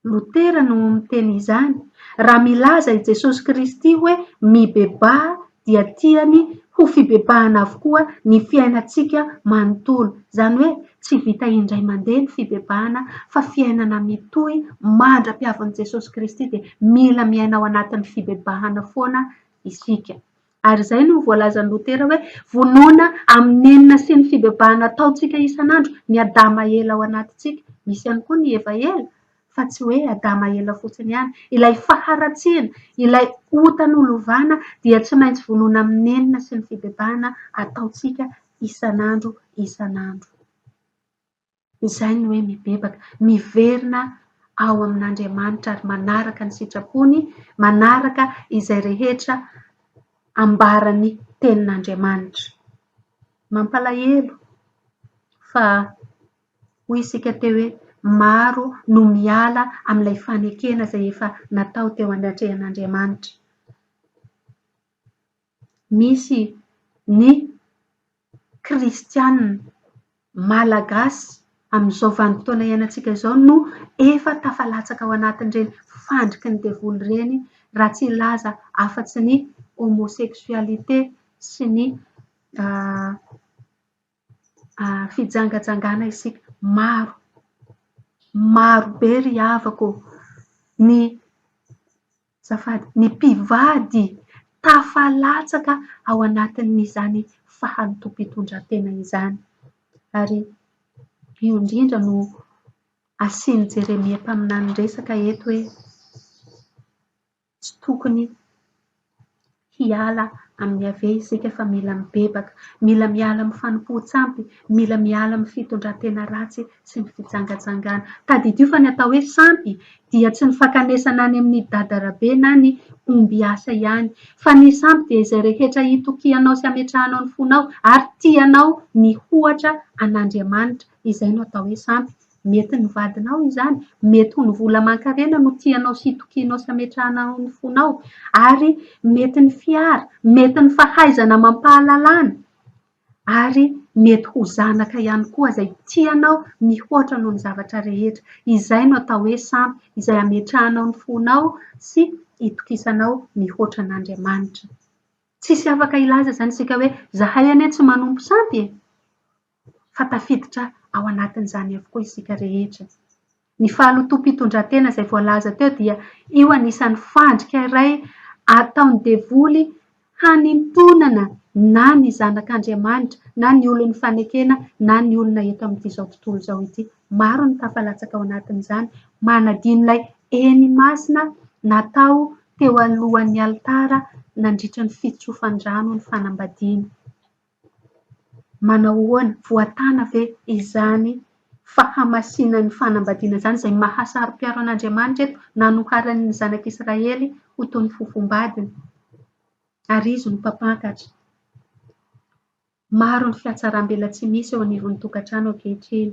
Lotera no miteny izany. Raha milaza i Jesosy Kristy hoe mibebaha dia tiany ho fibebahana avokoa ny fiainantsika manontolo. Izany hoe tsy vita indray mandeha ny fibebahana fa fiainana mitohy mandra-piavin'i Jesosy Kristy dia mila miaina ao anatin'ny fibebahana foana isika. Ary izay no voalazan'i Lotera hoe vonoina amin'ny nenina sy ny fibebahana ataontsika isan'andro ny Adama ela ao anatintsika. Misy ihany koa ny Eva ela, fa tsy hoe Adama ela fotsiny ihany. Ilay faharatsiana, ilay ota nolovana dia tsy maintsy vonoina amin'ny nenina sy ny fibebahana ataontsika isan'andro isan'andro. Izay ny hoe mibebaka, miverina ao amin'Andriamanitra ary manaraka ny sitrapony, manaraka izay rehetra ambaran'ny tenin'Andriamanitra. Mampalahelo fa hoy isika teo hoe maro no miala amin'ilay fanekena izay efa natao teo anatrehan'Andriamanitra. Misy ny kristiana malagasy amin'izao vanim-potoana iainantsika izao no efa tafalatsaka ao anatin'ireny fandriky ny devoly ireny raha tsy hilaza afa-tsy ny homosexualité sy ny fijangajangana isika. Maro, maro be ry havako ny Azafady, ny mpivady tafalatsaka ao anatin'izany fahalotoam-pitondran-tena izany. Ary io indrindra no asian'i Jeremia mpaminany resaka eto hoe tsy tokony hiala amin'i Yaveh isika fa mila mibebaka, mila miala amin'ny fanompoan-tsampy, mila miala amin'ny fitondran-tena ratsy sy ny fijangajangana. Tadidio fa ny atao hoe sampy dia tsy ny fankanesana any amin'ny dadarabe na ny ombiasa ihany, fa ny sampy dia izay rehetra itokianao sy ametrahanao ny fonao ary tianao mihoatra an'Andriamanitra. Izay no atao hoe sampy. Mety ny vadinao izany, mety ho ny vola aman-karena no tianao sy itokianao sy ametrahanao ny fonao, ary mety ny fiara, mety ny fahaizana amam-pahalalana, ary mety ho zanaka ihany koa izay tianao mihoatra noho ny zavatra rehetra. Izay no atao hoe sampy, izay ametrahanao ny fonao sy itokisanao mihoatra an'Andriamanitra. Tsisy afaka hilaza izany isika hoe izahay anie tsy manompo sampy e! Fa tafiditra ao anatin'izany avokoa isika rehetra. Ny fahalotoam-pitondran-tena izay voalaza teo dia io anisan'ny fandrika iray ataon'ny devoly hanintonana na ny zanak'Andriamanitra na ny olon'ny fanekena na ny olona eto amin'ity izao tontolo izao ity. Maro ny tafalatsaka ao anatin'izany, manadino ilay eny masina natao teo alohan'ny alitara nandritra ny fitsofan-drano ny fanambadiana. Manao ahoana? Voatana ve izany fahamasinan'ny fanambadiana izany izay maha saro-piaro an'Andriamanitra eto nanoharany ny zanak'Israely ho toy ny fofombadiny ary izy no mpampakatra. Maro ny fihatsaram-belatsihy misy eo anivon'ny tokantrano ankehitriny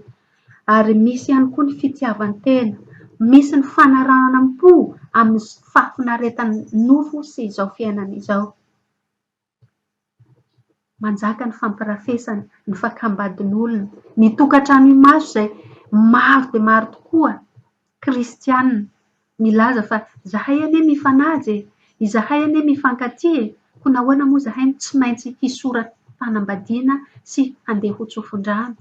ary misy ihany koa ny fitiavan-tena, misy ny fanarahana-po amin'ny fahafinaretan'ny nofo sy izao fiainana izao. Manjaka ny fampirafesana, ny fakam-badin'olona, ny tokantrano imaso izay maro dia maro tokoa kristiana milaza fa izahay anie mifanaja e, izahay anie mifankatia e, koa nahoana moa izahay no tsy maintsy hisora-panambadiana sy handeha ho tsofin-drano?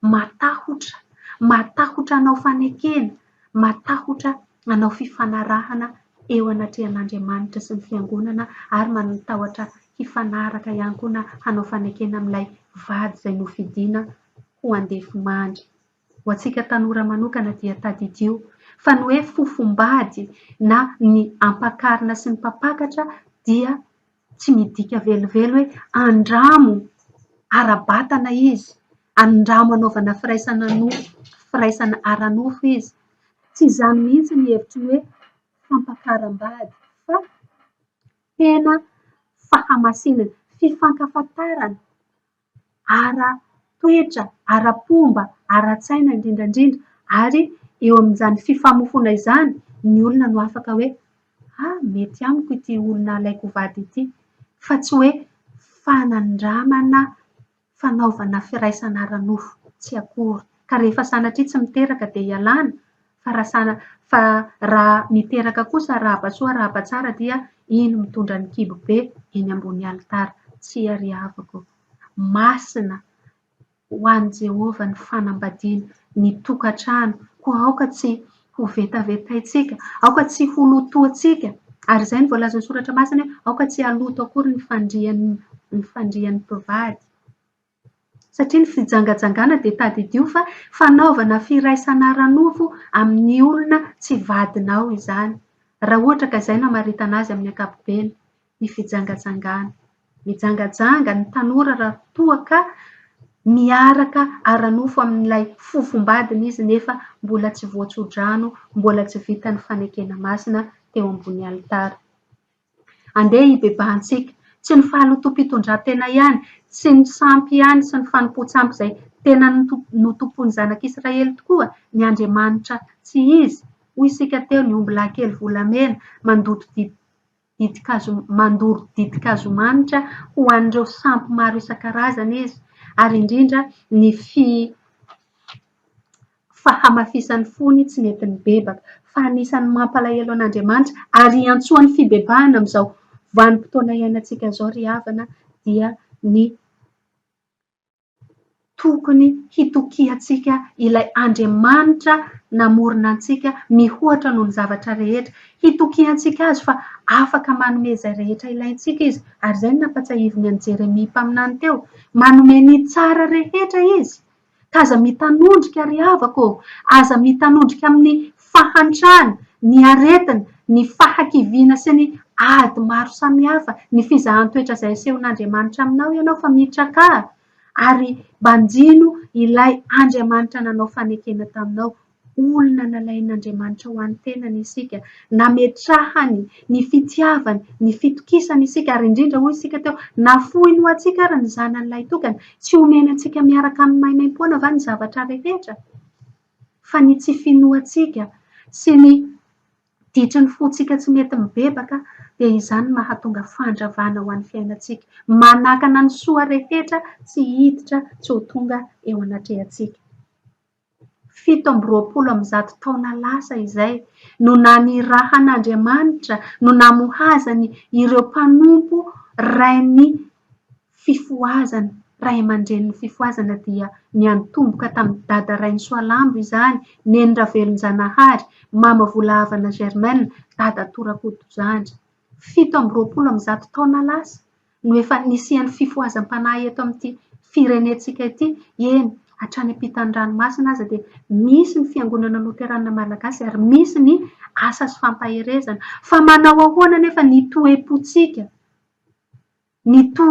Matahotra, matahotra hanao fanekena, matahotra hanao fifanarahana eo anatrehan'Andriamanitra sy ny Fiangonana ary matahotra hifanaraka ihany koa na hanao fanekena amin'ilay vady izay nofidina ho andefimandry. Ho antsika tanora manokana dia tadidio fa ny hoe fofombady na ny ampakarina sy ny mpampakatra dia tsy midika velively hoe andramo ara-batana izy, andramo anaovana firaisana nofo, firaisana ara-nofo izy. Tsy izany mihitsy ny hevitry ny hoe fampakaram-bady fa tena fahamasinana, fifankafantarana ara-toetra, ara-pomba, ara-tsaina indrindra indrindra ary eo amin'izany fifamofoana izany ny olona no afaka hoe ah mety amiko ity olona alaiko ho vady ity fa tsy hoe fanandramana fanaovana firaisana ara-nofo tsy akory. Ka rehefa sanatria tsy miteraka dia ialana fa raha sana- fa raha miteraka kosa arahaba soa arahaba tsara dia iny mitondra ny kibo be eny ambony alitara. Tsia ry havako. Masina ho an'i Jehovah ny fanambadiana, ny tokantrano. Koa aoka tsy ho vetavetaintsika, aoka tsy ho lotoantsika. Ary izay no voalazan'ny Soratra Masina hoe aoka tsy haloto akory ny fandrian'ny ny fandrian'ny mpivady. Satria ny fijangajangana dia tadidio fa fanaovana firaisana ara-nofo amin'ny olona tsy vadinao izany. Raha ohatra ka izay no hamaritana azy amin'ny ankapobeny, ny fijangajangana. Mijangajanga ny tanora raha toa ka miaraka ara-nofo amin'ilay fofombadiny izy nefa mbola tsy voatsodrano, mbola tsy vita ny fanekena masina teo ambony alitara. Andeha hibebahantsika. Tsy ny fahalotoam-pitondran-tena ihany, tsy ny sampy ihany sy ny fanompoan-tsampy izay tena notompoin'ny zanak'Israely tokoa ny Andriamanitra tsy izy. Hoy isika teo, ny ombilahy kely volamena mandoto ditin-kazo, mandoro ditin-kazo manitra ho an'ireo sampy maro isan-karazany izy, ary indrindra ny fi fahamafisan'ny fony tsy nety nibebaka, fa anisan'ny mampalahelo an'Andriamanitra ary iantsoany fibebahana amin'izao vanim-potoana iainantsika izao ry havana dia ny tokony hitokiantsika ilay Andriamanitra namorona antsika mihoatra noho ny zavatra rehetra, hitokiantsika Azy fa afaka manome izay rehetra ilaintsika Izy, ary izay no nampatsiahiviny an'i Jeremia mpaminany teo, manome ny tsara rehetra Izy. Ka aza mitanondrika ry havako ô! Aza mitanondrika amin'ny fahantrana, ny aretina, ny fahakiviana sy ny ady maro samihafa, ny fizahan-toetra izay asehon'Andriamanitra aminao ianao fa mitrakà ary banjino ilay Andriamanitra nanao fanekena taminao Olona nalain'Andriamanitra ho an'ny tenany isika, nametrahany ny fitiavany, ny fitokisany isika, ary indrindra hoy isika teo, nafoiny ho antsika ary ny Zanany lahitokana. Tsy omeny antsika miaraka aminy maimaimpoana va ny zavatra rehetra? Fa ny tsy finoantsika sy ny ditry ny fontsika tsy mety mibebaka dia izany no mahatonga fandravana ho an'ny fiainantsika, manakana ny soa rehetra tsy hiditra, tsy ho tonga eo anatrehantsika. 127 taona lasa izay no nanirahan'Andriamanitra, no namohazany ireo mpanompo rain'ny fifohazana, ray aman-drenin'ny fifohazana dia niantomboka tamin'i Dada Rainisoalambo izany, Neny Ravelonjanahary, Mama Volahavana Germaine, Dada Torakotozandry. 127 taona lasa no efa nisian'ny fifohazam-panahy eto amin'ity firenentsika ity, eny hatrany ampitan'ny ranomasina aza dia misy ny fiangonana loterana malagasy ary misy ny asa sy fampaherezana. Fa manao ahoana anefa ny toe-pontsika, ny to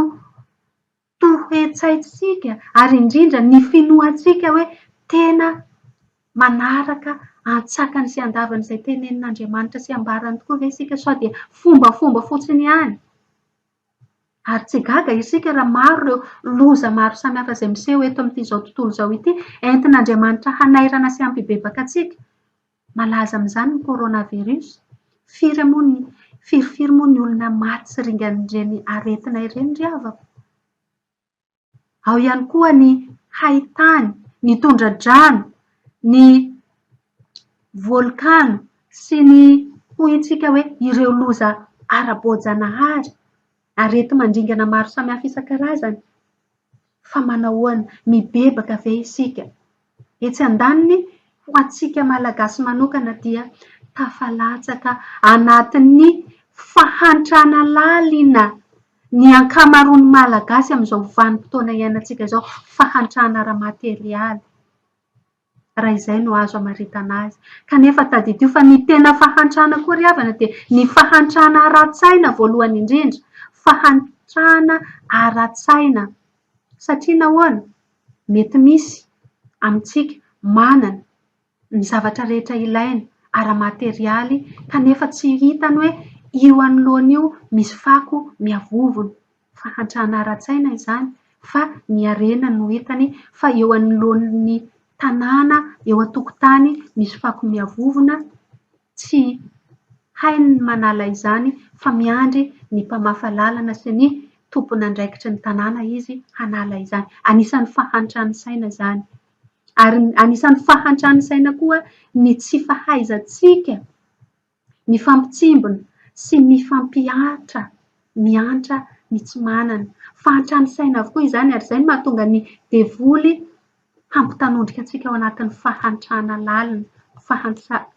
toe-tsaintsika ary indrindra ny finoantsika hoe tena manaraka antsakany sy andavany izay tenenin'Andriamanitra sy ambarany tokoa ve isika sao dia fombafomba fotsiny ihany? Ary tsy gaga isika raha maro ireo loza maro samihafa izay miseho eto amin'ity izao tontolo izao ity, entin'Andriamanitra hanairana sy hampibebaka antsika. Malaza amin'izany ny coronavirus. Firy moa ny, firifiry moa ny olona maty sy ringan'ireny aretina ireny ry havako? Ao ihany koa ny haitany, ny tondra-drano, ny volkano sy ny hoy isika hoe ireo loza ara-boajanahary, areti-mandringana maro samihafa isan-karazany. Fa manahoana? Mibebaka ve isika? Etsy andaniny, ho antsika Malagasy manokana dia tafalatsaka anatin'ny fahantrana lalina ny ankamaroan'ny Malagasy amin'izao vanim-potoana iainantsika izao, fahantrana ara-materialy, raha izay no azo amaritana azy. Kanefa tadidio fa ny tena fahantrana koa ry havana dia ny fahantrana ara-tsaina voalohany indrindra, fahantrana ara-tsaina. Satria nahoana? Mety misy amintsika manana ny zavatra rehetra ilaina ara-materialy kanefa tsy hitany hoe io anoloana io misy fako miavovona. Fahantrana ara-tsaina izany fa ny harena no hitany fa eo anoloan'ny tanàna, eo an-tokotany misy fako miavovona, tsy hainy ny manala izany fa miandry ny mpamafa lalana sy ny tompon'andraikitry ny tanàna izy hanala izany. Anisan'ny fahantran'ny saina izany. Ary anisan'ny fahantran'ny saina koa ny tsy fahaizantsika mifampitsimbina sy mifampiantra, miantra ny tsy manana. Fahantran'ny saina avokoa izany ary izay no mahatonga ny devoly hampitanondrika antsika ao anatin'ny fahantrana lalina,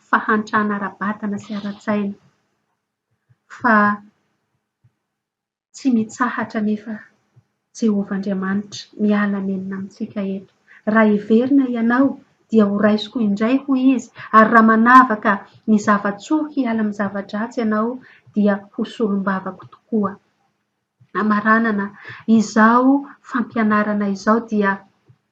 fahantrana ara-batana sy ara-tsaina. Fa Tsy mitsahatra anefa Jehovah Andriamanitra miala nenina amintsika eto. Raha hiverina ianao, dia horaisiko indray, hoy izy, ary raha manavaka ny zava-tsoa hiala amin'ny zava-dratsy ianao, dia ho solombavako tokoa. Hamaranana izao fampianarana izao dia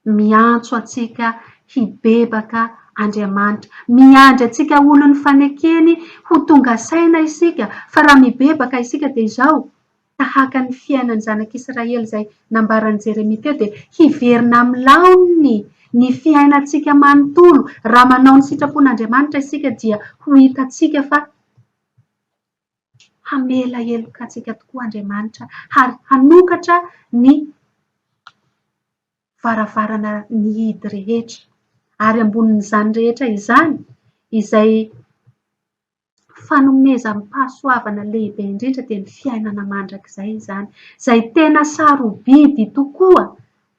miantso antsika hibebaka Andriamanitra. Miandry antsika olon'ny fanekeny ho tonga saina isika fa raha mibebaka isika dia izao, tahaka ny fiainan'ny zanak'Israely izay nambaran'i Jeremia teo dia hiverina amin'ny laoniny ny fiainantsika manontolo. Raha manao ny sitrapon'Andriamanitra isika dia ho hitantsika fa hamela heloka antsika tokoa Andriamanitra ary hanokatra ny varavarana mihidy rehetra. Ary ambonin'izany rehetra izany, izay fanomezam-pahasoavana lehibe indrindra dia ny fiainana mandrakizay izany, izay tena sarobidy tokoa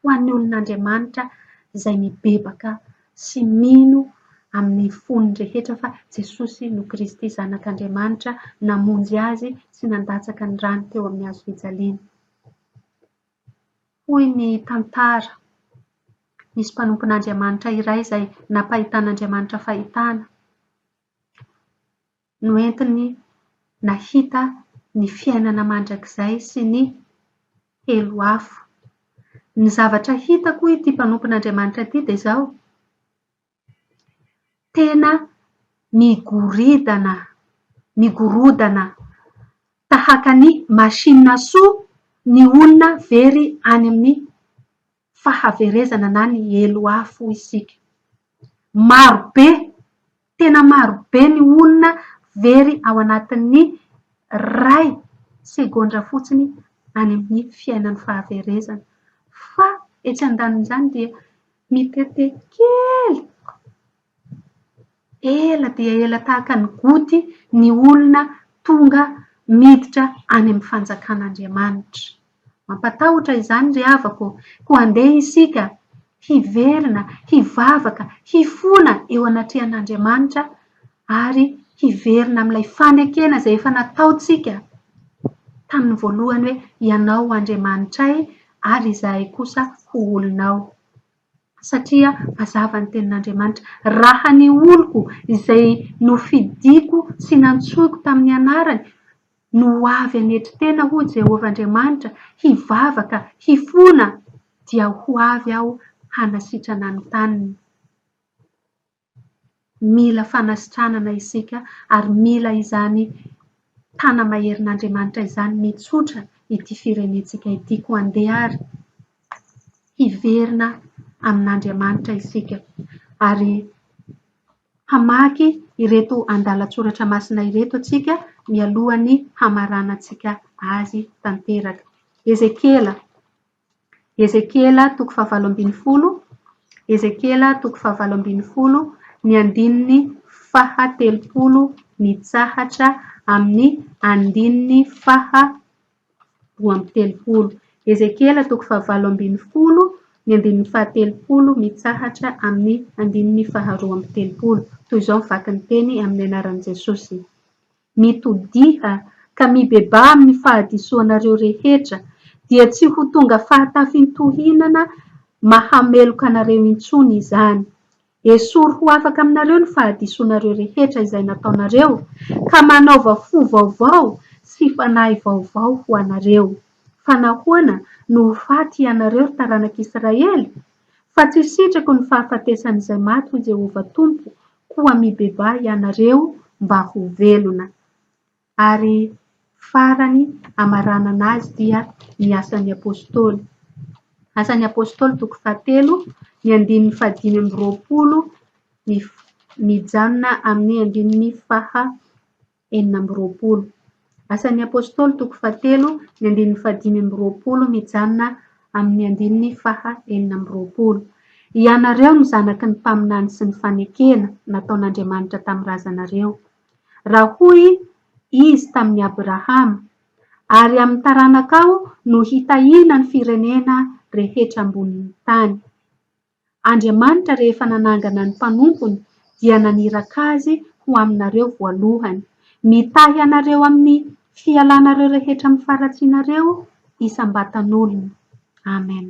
ho an'ny olon'Andriamanitra izay mibebaka sy mino amin'ny fony rehetra fa Jesosy no Kristy Zanak'Andriamanitra namonjy azy sy nandatsaka ny rany teo amin'ny hazo fijaliana. Hoy ny tantara, nisy mpanompon'Andriamanitra iray izay nampahitan'Andriamanitra fahitana. Noentiny nahita ny fiainana mandrakizay sy ny helo afo. Ny zavatra hitako hoy ity mpanompon'Andriamanitra ity dia izao, tena migoridana, migorodana tahaka ny machine à sous ny olona very any amin'ny fahaverezana na ny helo afo isika. Maro be, tena maro be ny olona very ao anatin'ny iray segondra fotsiny any amin'ny fiainan'ny fahaverezana. Fa etsy andanin'izany dia mitete kely, ela dia ela tahaka ny goty ny olona tonga miditra any amin'ny fanjakan'Andriamanitra. Mampatahotra izany ry havako ô! Koa andeha isika hiverina, hivavaka, hifona eo anatrehan'Andriamanitra ary hiverina amin'ilay fanekena izay efa nataontsika tamin'ny voalohany hoe Ianao Andriamanitray ary izahay kosa ho olonao. Satria mazava ny tenin'Andriamanitra, Raha ny oloko izay nofidiko sy nantsoiko tamin'ny anarany no ho avy hanetry tena, hoy Jehovah Andriamanitra, hivavaka, hifona, dia ho avy Aho hanasitrana ny taniny. Mila fanasitranana isika ary mila izany tana-maherin'Andriamanitra izany mitsotra ity firenentsika ity. Koa andeha ary hiverina amin'Andriamanitra isika ary hamaky ireto andalan-tsoratra masina ireto isika mialohan'ny hamaranantsika azy tanteraka. Ezekiela. Ezekiela toko fahavalo ambinifolo, Ezekiela toko fahavalo ambinifolo, ny andininy fahatelopolo mitsahatra amin'ny andininy faha 32. Ezekiela toko fahavalo ambinifolo, ny andininy fahatelopolo mitsahatra amin'ny andininy faharoa amby telopolo. Toy izao ny vaky ny teny amin'ny anaran'i Jesosy. Mitodiha ka mibebaha amin'ny fahadisoanareo rehetra, dia tsy ho tonga fahatafintohinana mahameloka anareo intsony izany. Esory ho afaka aminareo ny fahadisoanareo rehetra izay nataonareo, ka manaova fo vaovao sy fanahy vaovao ho anareo. Fa nahoana no ho faty ianareo, ry taranak'Israely? Fa tsy sitrako ny fahafatesan'izay maty, hoy Jehovah Tompo, koa mibebaha ianareo mba ho velona. Ary farany hamaranana azy dia ny Asan'ny Apostoly. Asan'ny Apostoly toko fahatelo, ny andininy fahadimy amby roapolo mijanona amin'ny andininy faha 26. Asan'ny Apostoly toko fahatelo, ny andininy fahadimy amby roapolo mijanona amin'ny andininy faha 26. Ianareo no zanaky ny mpaminany sy ny fanekena nataon'Andriamanitra tamin'ny razanareo. Raha hoy Izy tamin'i Abrahama, Ary amin'ny taranakao no hitahiana ny firenena rehetra ambonin'ny tany. Andriamanitra rehefa nanangana ny mpanompony dia naniraka azy ho aminareo voalohany. Mitahy anareo amin'ny fialanareo rehetra amin'ny faharatsianareo isam-batan'olona. Amen.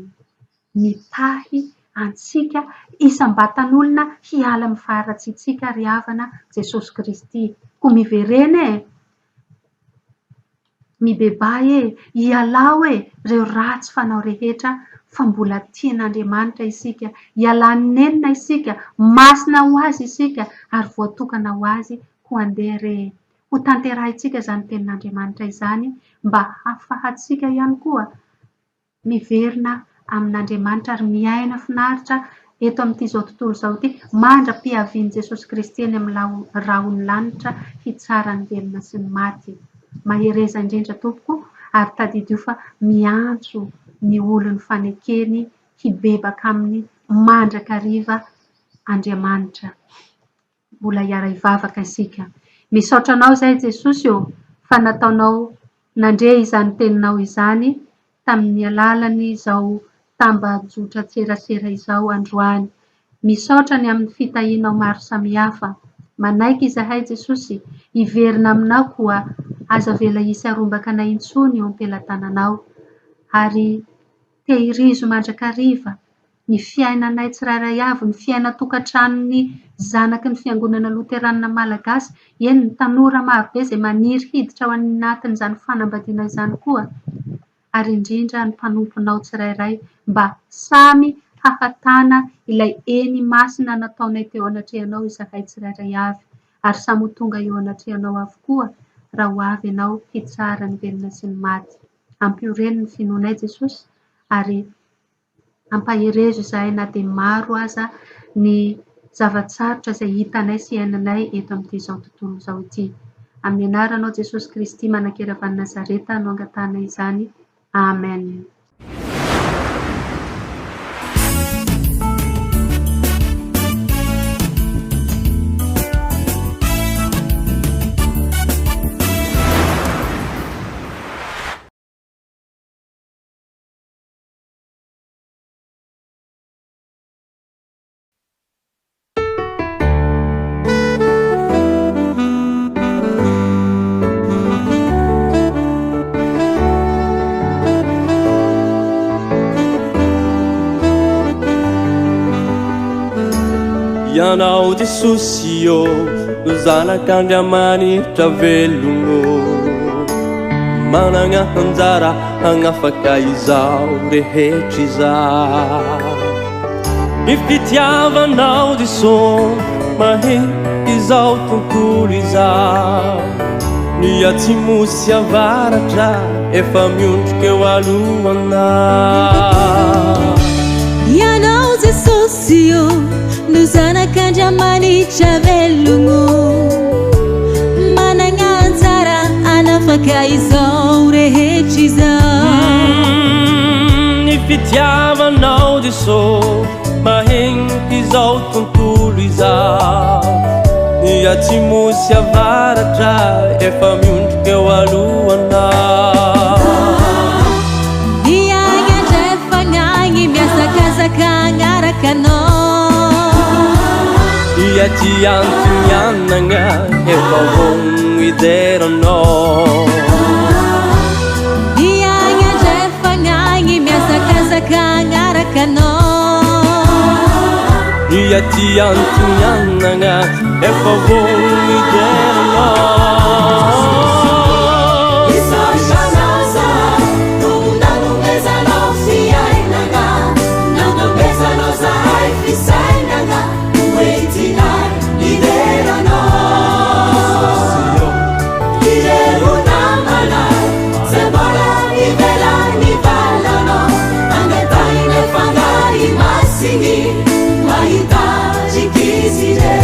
Mitahy antsika isam-batan'olona hiala amin'ny faharatsiantsika ry havana Jesosy Kristy. Koa miverena e! Mibebaha e! Ialao e! Ireo ratsy fanao rehetra fa mbola tian'Andriamanitra isika, ialany nenina isika, masina ho Azy isika ary voatokana ho Azy, koa andeha re e! Ho tanterahintsika izany tenin'Andriamanitra izany mba hahafahantsika ihany koa miverina amin'Andriamanitra ary miaina finaritra eto amin'ity izao tontolo izao ity mandra-piavian'i Jesosy Kristy eny amin'ny rahon'ny lanitra hitsara ny velona sy ny maty. Mahereza indrindra tompoko ary tadidio fa miantso ny olon'ny fanekeny hibebaka aminy mandrakariva Andriamanitra. Mbola hiara-hivavaka isika. Misaotra Anao izahay Jesosy ô fa nataonao nandre izany teninao izany tamin'ny alalan'izao tambajotran-tserasera izao androany. Misaotra ny amin'ny fitahianao maro samihafa. Manaiky izahay Jesosy hiverina aminao koa aza avela hisy harombaka anay intsony eo am-pelatananao. Ary tehirizo mandrakariva ny fiainanay tsirairay avy, ny fiainan-tokantranon'ny zanaky ny Fiangonana Loteranina Malagasy, eny ny tanora marobe izay maniry hiditra ao anatin'izany fanambadiana izany koa, ary indrindra ny mpanomponao tsirairay mba samy hahatana ilay eny masina nataonay teo anatrehanao izahay tsirairay avy, ary samy ho tonga eo anatrehanao avokoa raha ho avy Ianao hitsara ny velona sy ny maty. Ampioreno ny finoanay Jesosy ary Ampaherezo izahay na dia maro aza ny zava-tsarotra izay hitanay sy iainanay eto amin'ity izao tontolo izao ity. Amin'ny anaranao Jesosy Kristy manan-kery avy any Nazareta no angatahanay izany. Amen. Ianao Jesosy ô no zanak'Andriamanitra velogno Managna anjara Hagnafaka izao rehetra izao. Ny fitiavanao Jeso mahery izao tontolo izao. Ny atsimo sy avaratra efa miondrika eo alohanao. Ianao Jesosy ô no Zanak'Andriamanitra velogno Managna anjara hanafaka izao rehetra izao. Ny fitiavanao Jeso mahenika izao tontolo izao. Ny atsimo sy avaratra efa miondrika eo alohanao. Ny agny andrefagna agny mihazakazaka agnaraka anao. Ny aty antignanagna efa vonogno hidera anao. Ny agny andrefagna agny mihazakazaka agnaraka anao. Ny aty antignanagna efa vonogno hidera anao. Misaotra anao zahay Tompo nanomezanao fiainana, nanomezanao zahay fisainana ho entinay hidera anao. Ireo namanay zay mbola ivelan'ny valanao, angatahinay Fanahy Masigny mba hitarika izy ireo.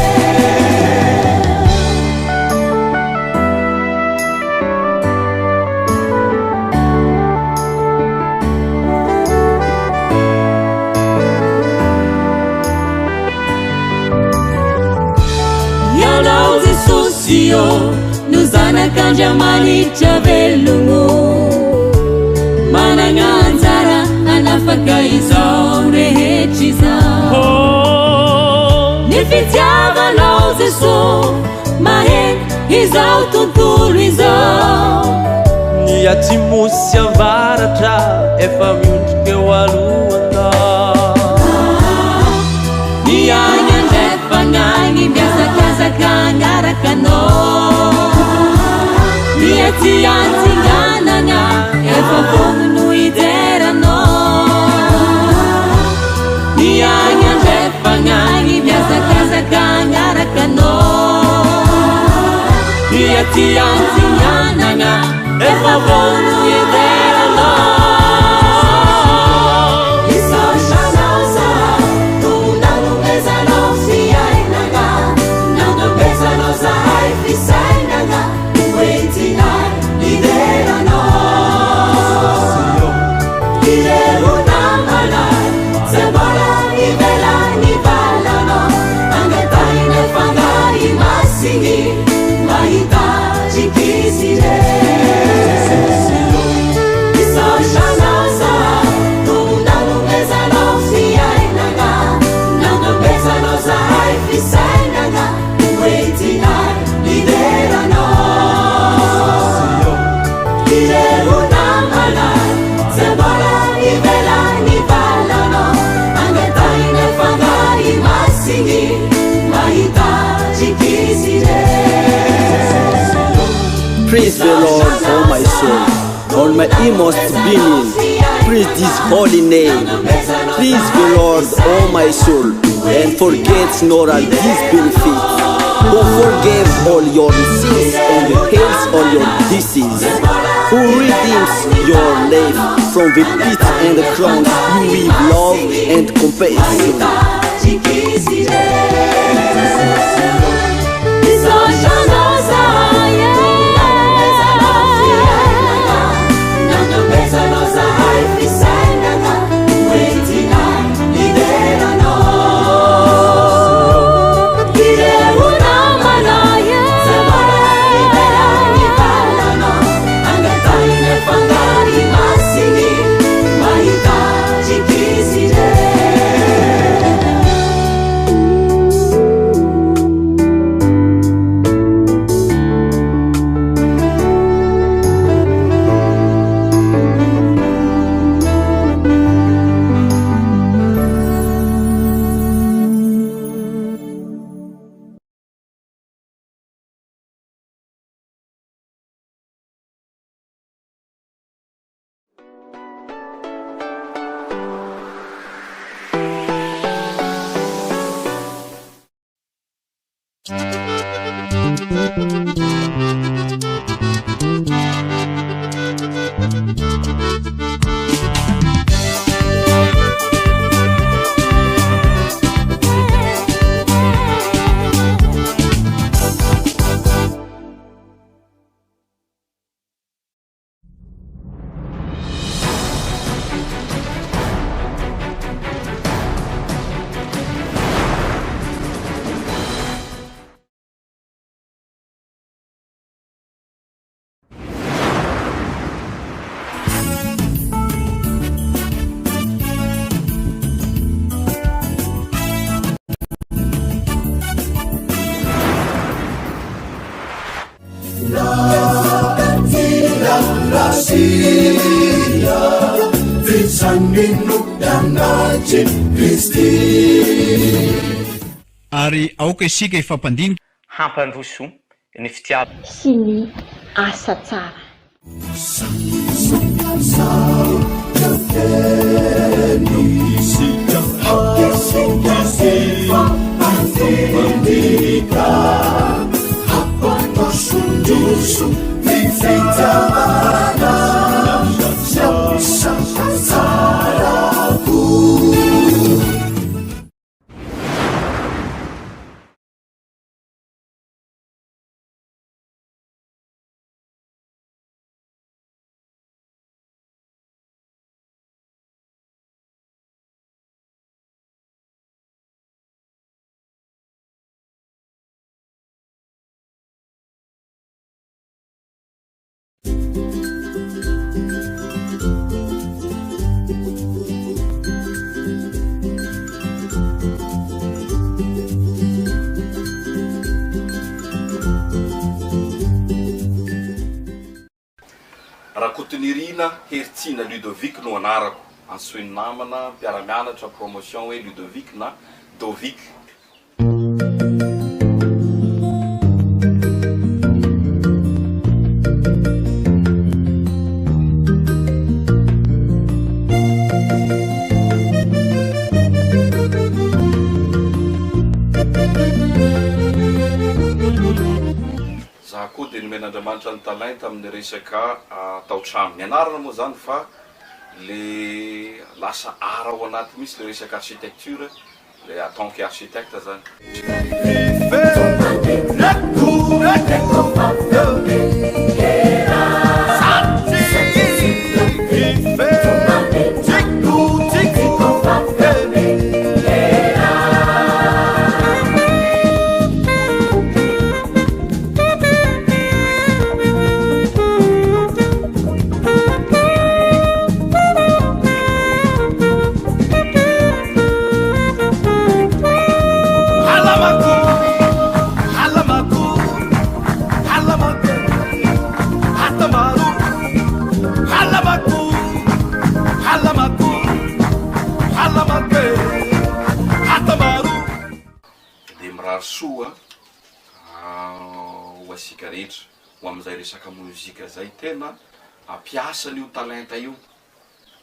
Ianao Jesosy ô no Zanak'Andriamanitra velogno, managna anjara hanafaka izao rehetra izao. Ny fitiavanao Jesosy maheno izao tontolo izao. Ny atsimo sy avaratra efa miondrika eo alohanao. Ny agny andrefagna agny mihazakazaka agnaraka anao. Ny aty antignanana efa vonogno hidera anao. Ny agny andrefagna agny mihazakazaka agnaraka anao. Ny aty antignanana efa vonogno hidera anao. Misaotra anao zahay Tompo nanomezanao fiainana, nanomezanao zahay fisainana ho entinay hidera anao. Ireo namanay zay mbola ivelan'ny valanao, angatahinay Fanahy Masigny mba hitarika izy ireo. Misaotra anao zahay Tompo nanomezanao fiainana, nanomezanao zahay fisainana ho entinay hidera anao. Ireo namanay zay mbola ivelan'ny valanao, angatahinay Fanahy Masigny mba hitarika izy ireo. Praise the Lord, O my soul, all my inmost being. Praise His holy name. Praise the Lord, O my soul, and forget not all His benefits, who forgave all your sins and heals all your diseases, who redeems your life from the pit and crowns you with love and compassion. Hitarika izy ireo. Misaotra anao zahay nanomezanao fiainana, nanomezanao zahay fisainana ho entinay hidera anao. Ireo namanay zay mbola ivelan'ny valanao, angatahinay Fanahy Masigny mba hitarika izy ireo. Azia Vitsanino mpianatry Kristy. Ary aoka isika hifampandinika. Hampandroso ny fitiavana. Sy ny asa tsara. Rakotonirina Heritiana Ludovic no anarako, antsoin'ny namana mpiara-mianatra promotion hoe Ludovic na Dovic. Za koa dia nomen'Andriamanitra ny talenta amin'ny resaka tao-trano. Nianarana moa zany fa le lasa art ao anaty mihitsy le resaka architecture. Le en tant que architecte zany. Dia mirary soa ho antsika rehetra ho amin'izay resaka mozika izay tena hampiasa an'io talenta io.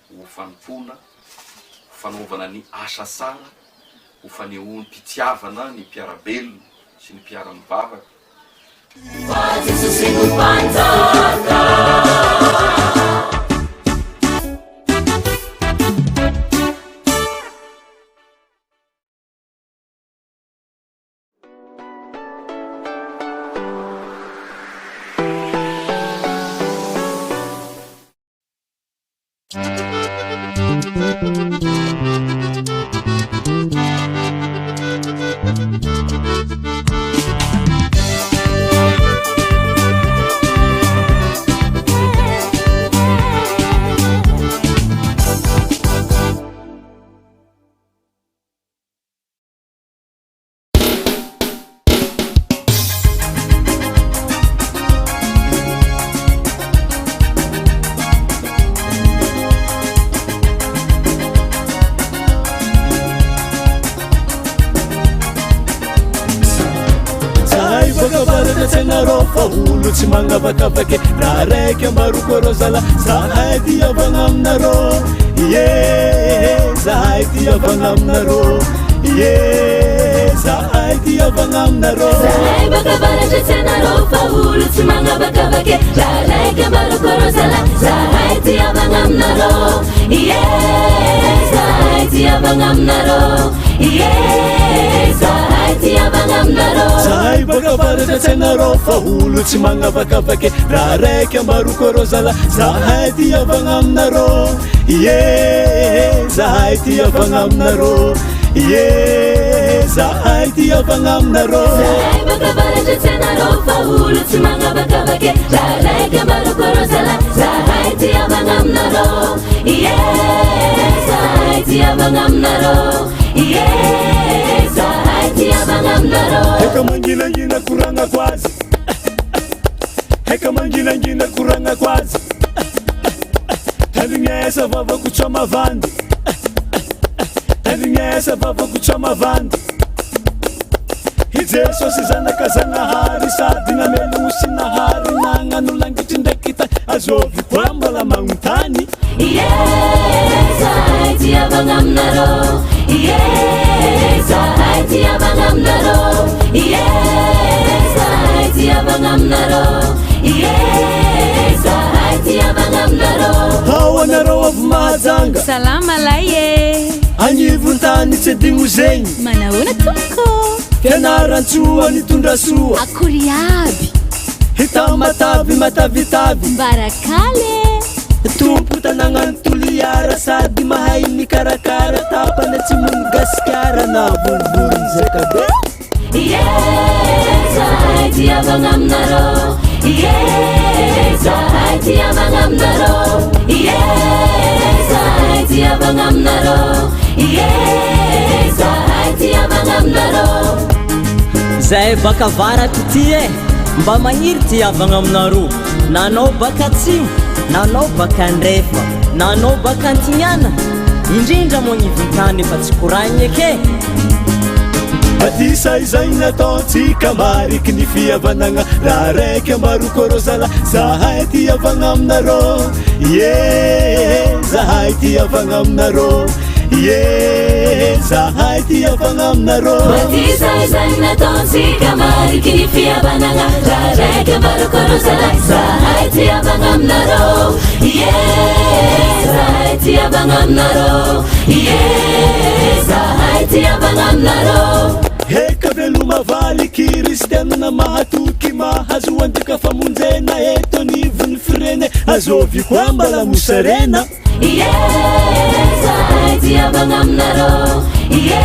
ho fanompoana, ho fanaovana ny asa tsara, ho fanehoam-pitiavana ny mpiara-belona sy ny mpiara-mivavaka. Fa Jesosy no Mpanjaka. Zahay boaka avaratra tsy hainareo fa olo tsy magnavakavake raha raiky ambaroko areo zala zahay ty havagna aminareo ie zahay ty havagna aminareo ie zahay ty havagna aminareo Zahay baka avaratra tsy hainareo fa olo tsy magnavakavake raha raiky ambaroko areo zala zahay ty havagna aminareo ie zahay ty havagna aminareo ie zahay ty havagna aminareo Zahay baka avaratra tsy hainareo fa olo tsy magnavakavake raha raiky ambaroko areo zala zahay ty havagna aminareo ie zahay ty havagna aminareo ie zahay ty havagna aminareo Zahay baka avaratra tsy hainareo fa olo tsy magnavakavake raha raiky ambaroko areo zala zahay ty havagna aminareo ie zahay ty havagna aminareo ie zahay ty havagna aminareo Heka mangilangina koragna koazy Heka mangilangina koragna koazy Tandrignesa vavako tsy mavandy Tandrignesa vavako tsy mavandy I Jesosy zanaka Zagnahary sady namelogno sy nahary nagnano langitry ndraiky tany azovy koa mbola magnontany Ie, zahay tia avagna aminareo Ie, zahay tia avagna aminareo Ie, zahay tia avagna aminareo Ie, zahay tia avagna aminareo Ao anareo avy Mahajanga Salama lay e! Agnivon-tany tsy adigno zegny Manahoana tompoko? Fianarantsoa nitondra soa Akory aby! Tamatavy matavitavy Mbarakaly e! Tompo tanàgnan'i Toliara sady mahay mikarakara tapany atsimon'i Gasikara na vorivory zakabe Ie, zahay tia avagna aminareo Ie, zahay tia avagna aminareo Ie, zahay tia avagna aminareo Ie, zahay tia avagna aminareo Zahay baka avaratra ity e, mba magniry ty havagna aminareo, na anao baka atsimo, na anao baka andrefa, na anao baka antignana, indrindra moa agnivon-tany efa tsy koragnina eky e. Batisa izay nataontsika mariky ny fihavanagna raha raiky ambaroko rô zala zahay ty havagna aminareo ie zahay ty havagna aminareo ie zahay ty havagna aminareo Batisa izay nataontsika mariky ny fihavanagna raha raiky ambaroko rô zalahy zahay tia havagna aminareo Ie, zahay tia havagna aminareo Ie, zahay tia havagna aminareo Eka veloma valy kristianina mahatoky mahazo antoka famonjena eto anivon'ny firene azovy koa mbala mosarena Ie, zahay tia havagna aminareo Ie,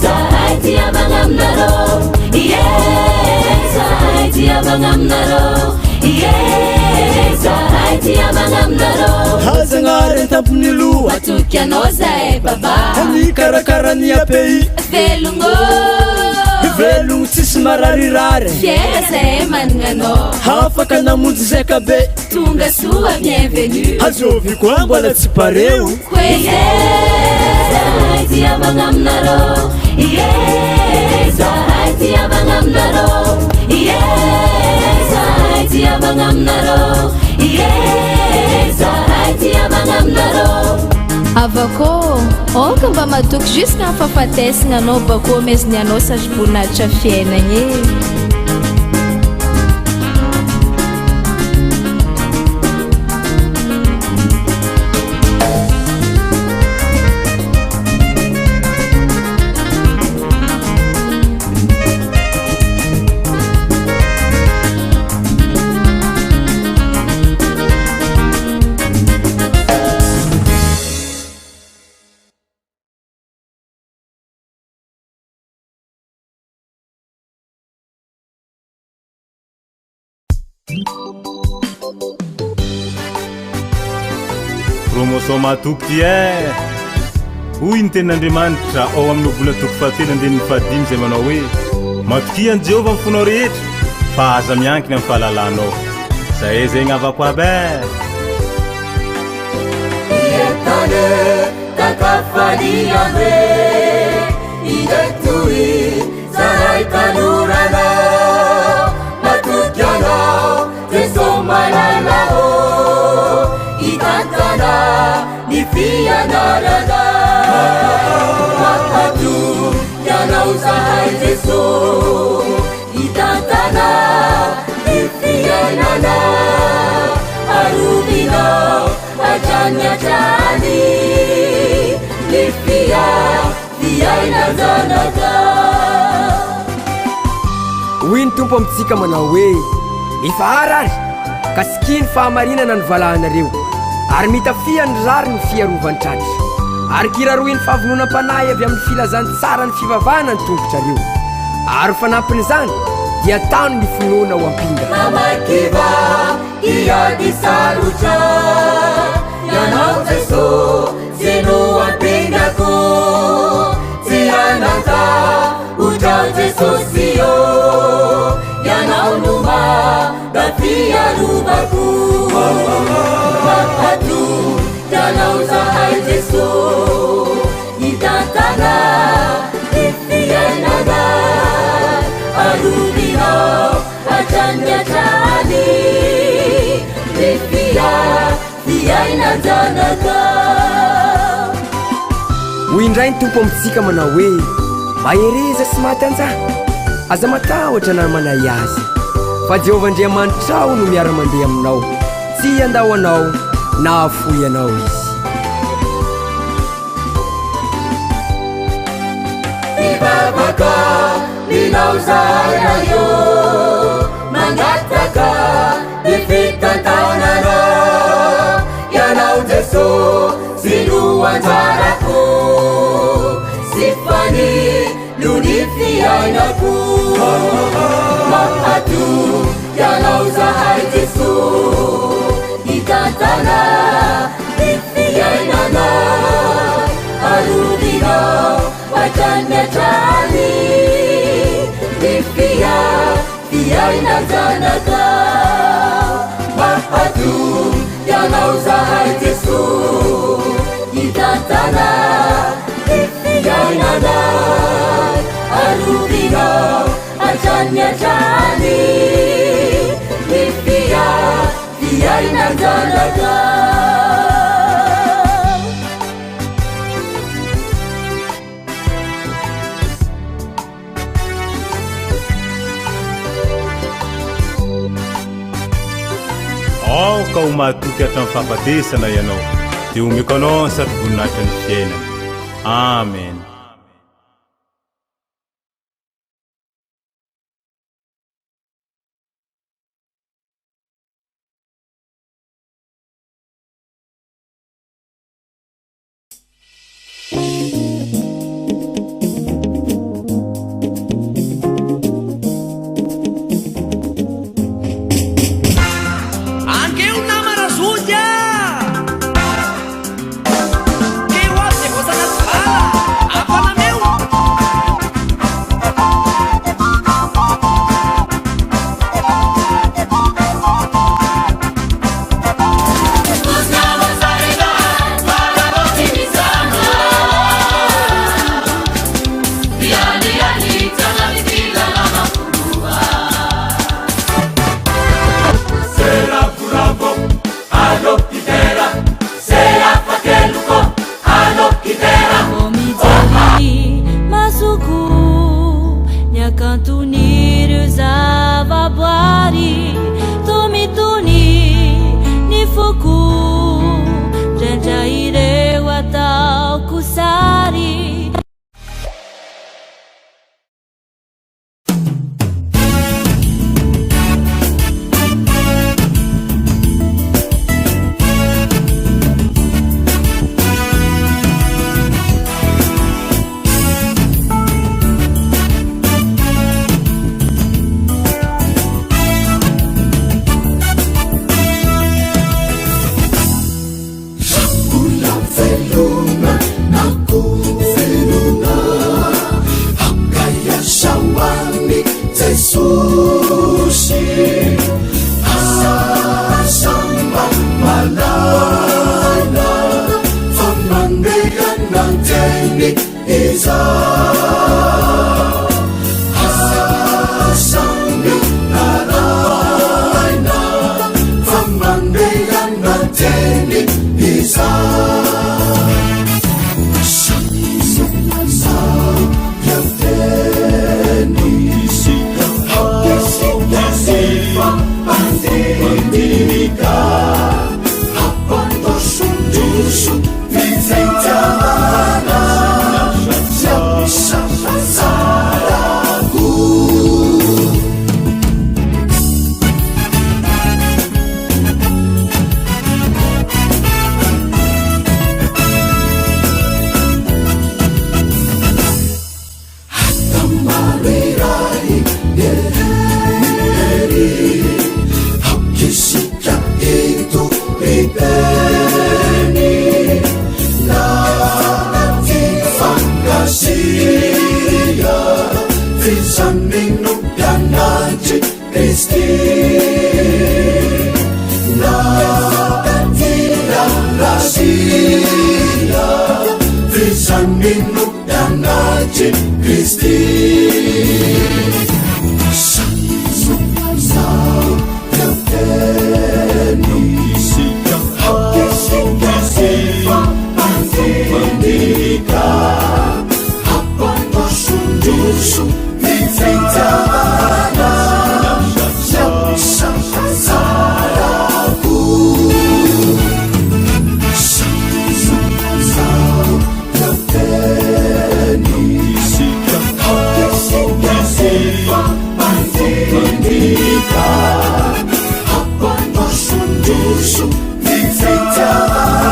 zahay tia havagna aminareo Ie, zahay tia havagna aminareo Ie, zahay tia havagna aminareo Hazagnahary an-tampon'ny loha Matoky anao zahay baba Mikarakara ny API Velogno Velogno tsisy mararirary Fiera zahay managna anao Afaka namonjy zakabe Tonga soa bienvenue Azovy koa mbola tsy pareo Ie, zahay tia havagna aminareo Ie, zahay tia havagna aminareo Ie, zahay tia havagna aminareo Ie, zahay tia havagna aminareo Avako, aoka mba matoky jusqu'à ny fahafatesana anao bako ameziny anao satroboninahitra fiainana e. Promotion mahatoky ty eh! Hoy ny tenin'Andriamanitra ao amin'ny Ohabolana toko fahatelo andininy fahadimy izay manao hoe, Matokia an'i Jehovah amin'ny fonao rehetra, fa aza miankina amin'ny fahalalanao. Zay zegny havako aby eh! Entane takafaliane Indetoy zahay tanoranao Matoky anao Jeso malalao Hitantana ny fianarana Mampatoky anao zahay Jeso Hitantana ny fiainana Arovinao hatrany hatrany Ny fiainan-janaka Hoy ny Tompo amintsika manao hoe, Mifahara ary, ka sikihy ny fahamarinana ny valahanareo, ary mitafia ny rariny ny fiarovan-tratra, ary kiraroy ny fahavononam-panahy avy amin'ny filazantsaran'ny fivavahana ny tongotrareo, ary ho fanampin'izany dia tano ny finoana ho ampinga. Mamakiva ty ady sarotra Ianao Jesosy no ampingako Tsy hananta hotrao Jesosy ô Ianao no mba fiarovako Mampatoky Ny fia, fiainan-janaka. Hoy indray ny Tompo amintsika manao hoe, Mahereza sy mahatanjaha, aza matahotra na manahy azy, fa Jehovah Andriamanitrao no miara-mandeha aminao, tsy handao anao na hahafoy anao Izy. Mivavaka aminao zahay Ray ô, mangataka ny fitantanana, Ianao Jesosy no anjarako, sy fanilo ny fiainako. Mahatoky Anao zahay Jesosy, hitantana ny fiainana, arovinao hatrany hatrany ny fiainan-janaka. Mahatoky Anao zahay Jesosy, hitantana ny fiainana, arovinao hatrany hatrany ny fiainan-janaka. Aoka ho mahatoky hatramin'ny fahafatesana ianao, dia homeko anao ny satroboninahitry ny fiainana. Amen. Angeo nama Razoky a! Teo aho dia voasana tsy vala, ampanameo! Mijery masoko ny hakanton'ireo zavaboary toa mitony ny foko ndraindray ireo ataoko sary. Mbola velona na koa velona, aoka hiasa ho an'i Jesosy. Aza mba malala fa mandeha anatiny izaho. Aza mitaraina fa mandeha anatiny izaho. Kristy. Ny fitiavana.